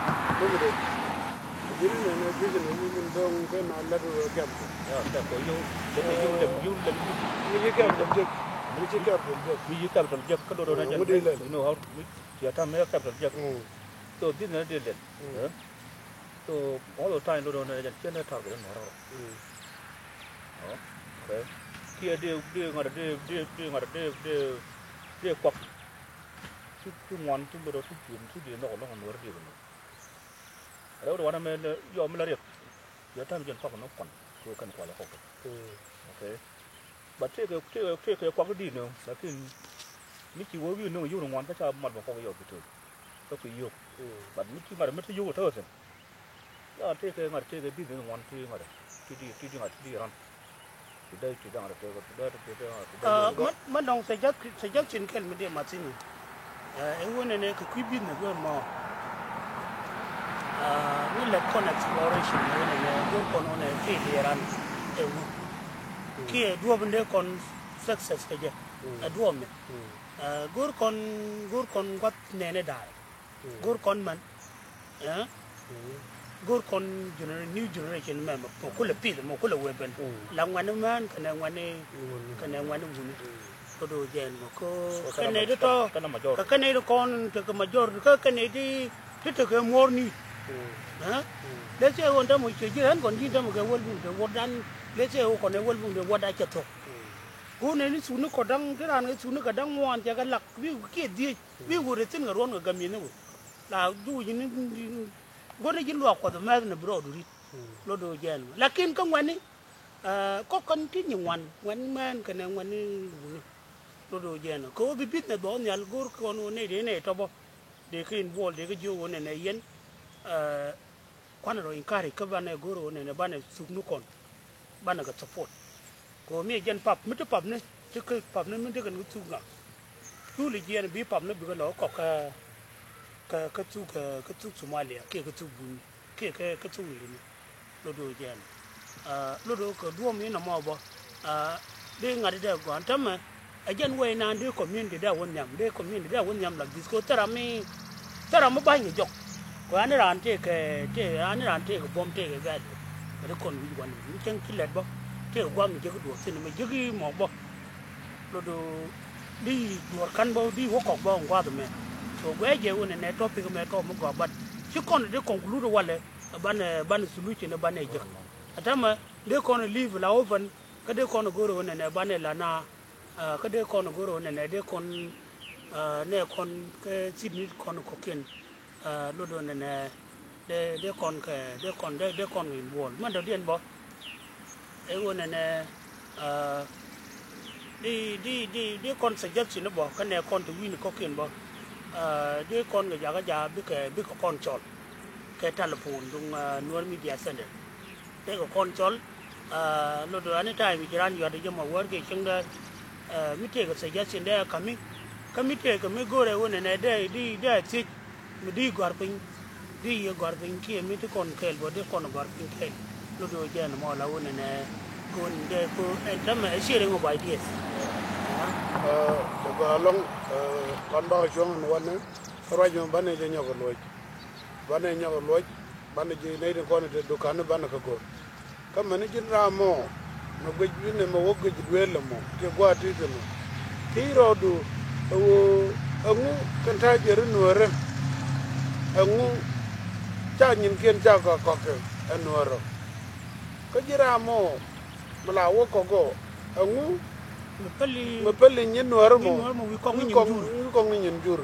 Ji̱n nɛnɛ business ni min dɔ̱ŋ kɛ na lät wä kɛm. Ya, kɛ kɔ yio̱w, lɛm yio̱w, lɛm yio̱w, lɛm yio̱w. Mi ci capital jek. Mi ci capital jek. Mi ci capital jek. Kä do̱do̱ na jɛn. Ŋut ilɛl. You know how mi ci a tam mi capital jek. So business dee lɛl. So all the time do̱do̱ na jɛn cien dee target in mɔrɔ. Okay. Kiɛ dee, dee ŋa̱t dee, dee, dee ŋa̱t dee, dee, dee kuak. Ci, ci ŋuan, ci do̱do̱, ci cuum, ci dee nhɔk, nhɔk, nuɔr dee kɛ nhɔk. Rɛw di wanɛ mɛ yɔm mi la riɛk. Yɔ tɛm jɛn kɔk ni kuan kɛ kɛn kualɛ kɔk. Okay. But tëëkɛ, tëëkɛ, tëëkɛ kuak di ni, lakin mi ci wä wi̱i̱ ni yio̱w ni ŋuan kä ca mat bɛ kɔk yɔk bi tëë. Kä kui̱ yio̱w. But mi ci ŋa̱t mi te yio̱w te wä thin. Ya tëëkɛ ŋa̱t tëëkɛ bi ni ŋuan ti ŋa̱t ti di, ti di ŋa̱t ti di ran. Ti dee ti dee ŋa̱t tëëkɛ ti dee ti dee ŋa̱t ti dee. Mɛ dɔ̱ŋ suggestion kɛl mi dee mathini. Ɛ wun ɛnɛ kɛ kui̱ business wee mɔ. Ɛ, mi lɛ kɔn exploration wun ɛnɛ, go̱r kɔn wun ɛ kɛ liɛran ɛ wun. Kiɛ duɔ̱p in dee kɔn success kɛ jɛ. Ɛ duɔ̱p mi. Ɛ, go̱r kɔn, go̱r kɔn gua̱th nɛnɛ da̱a̱r. Go̱r kɔn män. Ɛ? Go̱r kɔn genera-, new generation mɛ mɛ kulɛ pith mɛ kulɛ wee ben. La ŋuani män kɛnɛ ŋuani, kɛnɛ ŋuani wuni. Kä do̱ jɛn mɔ kä kɛn nɛy ti tɔ kɛ kɛn nɛy ti kɔn tekɛ majority kä kɛn nɛy ti ti tekɛ muɔr ni. Ɛ? Let's say ɣän tämɛ ciɛ ji̱ ɣän kɔn ji̱n tämɛ kɛ wäl buŋ te wädan. Let's say ɣän kɔn ɛ wäl buŋ te wädan cɛ thok. Kä nɛy ni thuk ni kɔ da̱ŋ ti raan kɛ thuk ni kɛ da̱ŋ ŋuan cɛ kɛ lak bi kiɛ dhiec bi wur ɛ thi̱n kɛ ruɔ̱n kɛ gamiɛn ni wur. La juuc ni go̱n ni ji̱ luak kuɔth mɛth ni bi rɔɔdu rit. Lot do̱ jɛn mɔ lakin kä ŋuɛ̈tni. Ɛ, kɔk kɔn ti nyi ŋuan, ŋuan mɛn kɛnɛ ŋuan ni wuni. Lot do̱ jɛn kɛ ɣöö bi business bä ɣä nhial go̱o̱r kɔn ɣöö nɛy dee nɛy tɔpä dee kɛ involve dee kɛ jiök ɣöö nɛnɛ yɛn. Ɛ, kuanɛ rɔ encourage kä banɛ go̱o̱r ɣöö nɛnɛ banɛ thuk ni kɔn banɛ kɛ support. Kɛ ɣöö mi ɛ jɛn pap mi ti pap ni ti kä pap ni mi ti kɛn kɛ thuk ŋa. Thuk li jiɛn bi pap ni bikɛ lɔ kɔk kä kä kä thuk kä thuk Somalia kiɛ kä thuk Buni. Kiɛ kɛ kä thuk ni lot do̱ jɛn. Lot do̱ kɛ duɔ̱ɔ̱m in nɔmɔ bä. Dee ŋa̱t dee gua̱n tämɛ ɛ jɛn wee nan dee community dee wä nhiam dee community dee wä nhiam like this kɛ thɛra mi thɛra mi ba̱ny kɛ jɔk. Kɛ ani raan tëëkɛ tëë ani raan tëëkɛ buɔ̱m tëëkɛ gɛɛt. Kɛ dee kɔn wi̱c wan mi cäŋ ci lɛt bä tëëkɛ gua̱a̱m mi jek duɔ̱ɔ̱r thi̱n mi jek i̱ mɔk bä. Lot do̱ di duɔ̱ɔ̱r ka̱n bä di wä kɔk bä ŋuath mɛ. So guɛ jɛ wä nɛ nɛ topic mɛ tɔ mi gɔaa but ci kɔn dee conclude walɛ. Banɛ banɛ solution banɛ jek. Atamɛ dee kɔn leave la open kä dee kɔn go̱r ɣän nɛ banɛ la na. Kä dee kɔn go̱r ɣän nɛ dee kɔn nɛ kɔn kɛ thit ni kɔn kɔkiɛn. Lot ɣän nɛ dee dee kɔn kɛ dee kɔn dee dee kɔn kɛ involve mɛn dɔ̱diɛn bä. Ɛ ɣöö nɛnɛ di di di di kɔn suggestion bä kä nɛ kɔn te wi̱i̱ni kɔ̱kiɛn bä. Di kɔn kɛ jakä ja bikɛ bikɛ kɔn cɔl kɛ telephone duŋ Nuer Media Center. Tekɛ kɔn cɔl. Lot anytime ci raan yuat jɛ ma wär kɛ cieŋdɛ. Mi tekɛ suggestion dɛ kami kä mi tekɛ mi go̱rɛ ɣöö nɛnɛ dɛ di dɛ thiec. Mi di gɔ̱a̱r piny di yɛ gɔ̱a̱r piny kiɛ mi ti kɔn kɛɛl bä di kɔn gɔ̱a̱r piny kɛɛl. Lot do̱ jɛn mɔ la wun ɛnɛ. Kun dee ku ɛn tämɛ ɛ sharing of ideas. Ɛ, tɛ gɔaa ɛlɔ̱ŋ. Ɛ, kɔn bakɔ cuɔ̱ŋ ɛn wanɛ ruac mɛ banɛ jɛ nyɔk ɛ luɔc. Banɛ nyɔk ɛ luɔc banɛ ji̱ nɛy tin kɔn ɛ te dukan banɛ kɛ go̱r. Kä mɛni ji̱n ram mɔ mɛ guic wi̱nɛ mɛ wä guic duëël ɛmɔ kiɛ gua̱a̱th ti̱i̱t ɛmɔ. Thiec rɔɔdu ɛ ɣöö ɛŋu kɛn ta̱a̱ jiɛt i̱ nuäärä. Ɛŋu ca nyinkiɛn ca kɔk kɔk kɛ ɛ nuäärä. Kä ji̱n ram mɔ mɛ la wä kɔk ɔ ɛŋu mɛ päli nyin nuäärä mɔ wi̱i̱ kɔk ni nyin jur.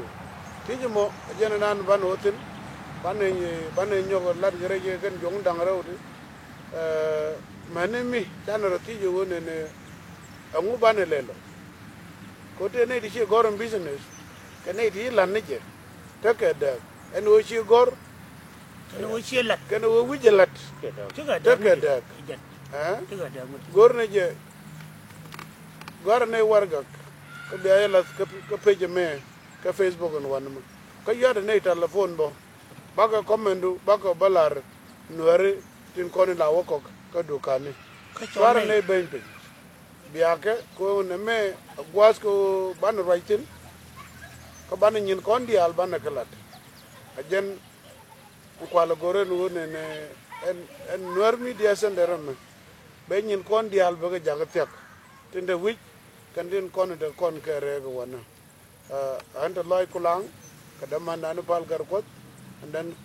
Thiec ɛmɔ ɛ jɛn ɛnan banɛ wä thi̱n. Banɛ banɛ nyɔk lat kɛ rɛc kɛn juɔ̱ŋ da̱ŋ rɛw ti. Ɛ, mɛni mi canɛ rɔ thiec ɛ ɣöö nɛnɛ ɛŋu banɛ lɛl ɔ. Kɛ ɣöö tëë nɛy ti ci gɔ̱r in business kɛ nɛy ti ci la̱t ni jɛ tekɛ dääk ɛn ɣöö ci gɔ̱r. Kɛn ɣöö ci la̱t kɛn ɣöö wi̱c ɛ la̱t. Tekɛ dääk. Tekɛ dääk. Ɛ? Go̱r ni jɛ gɔ̱a̱r ni warɛgak kä bia jɛ la̱th kä page ɛmɛ kä Facebook in wanɛ mɛ kä yua̱t ni telephone bä. Bakɛ comment du bakɛ bä la̱r nuääri tin kɔn in la wä kɔk kä dukani. Cuarɛ nɛy beny piny biakɛ kɛ ɣöö nɛmɛ a gua̱a̱th kɛ ɣöö banɛ ruac thi̱n. Kä banɛ nyin kɔn diaal banɛ kɛ la̱t. A jɛn kualɛ go̱r ɛn ɣöö nɛnɛ ɛn ɛn Nuer Media Center ɛmɛ. Bɛ nyin kɔn diaal bɛ kɛ jakä thia̱k tin te wi̱c kɛn tin kɔn in te kɔn kɛ rɛɛk wanɛ. Ɛ, ɣän te lɔc kulaŋ kɛ dämandan pal gɛr kuɔth. And then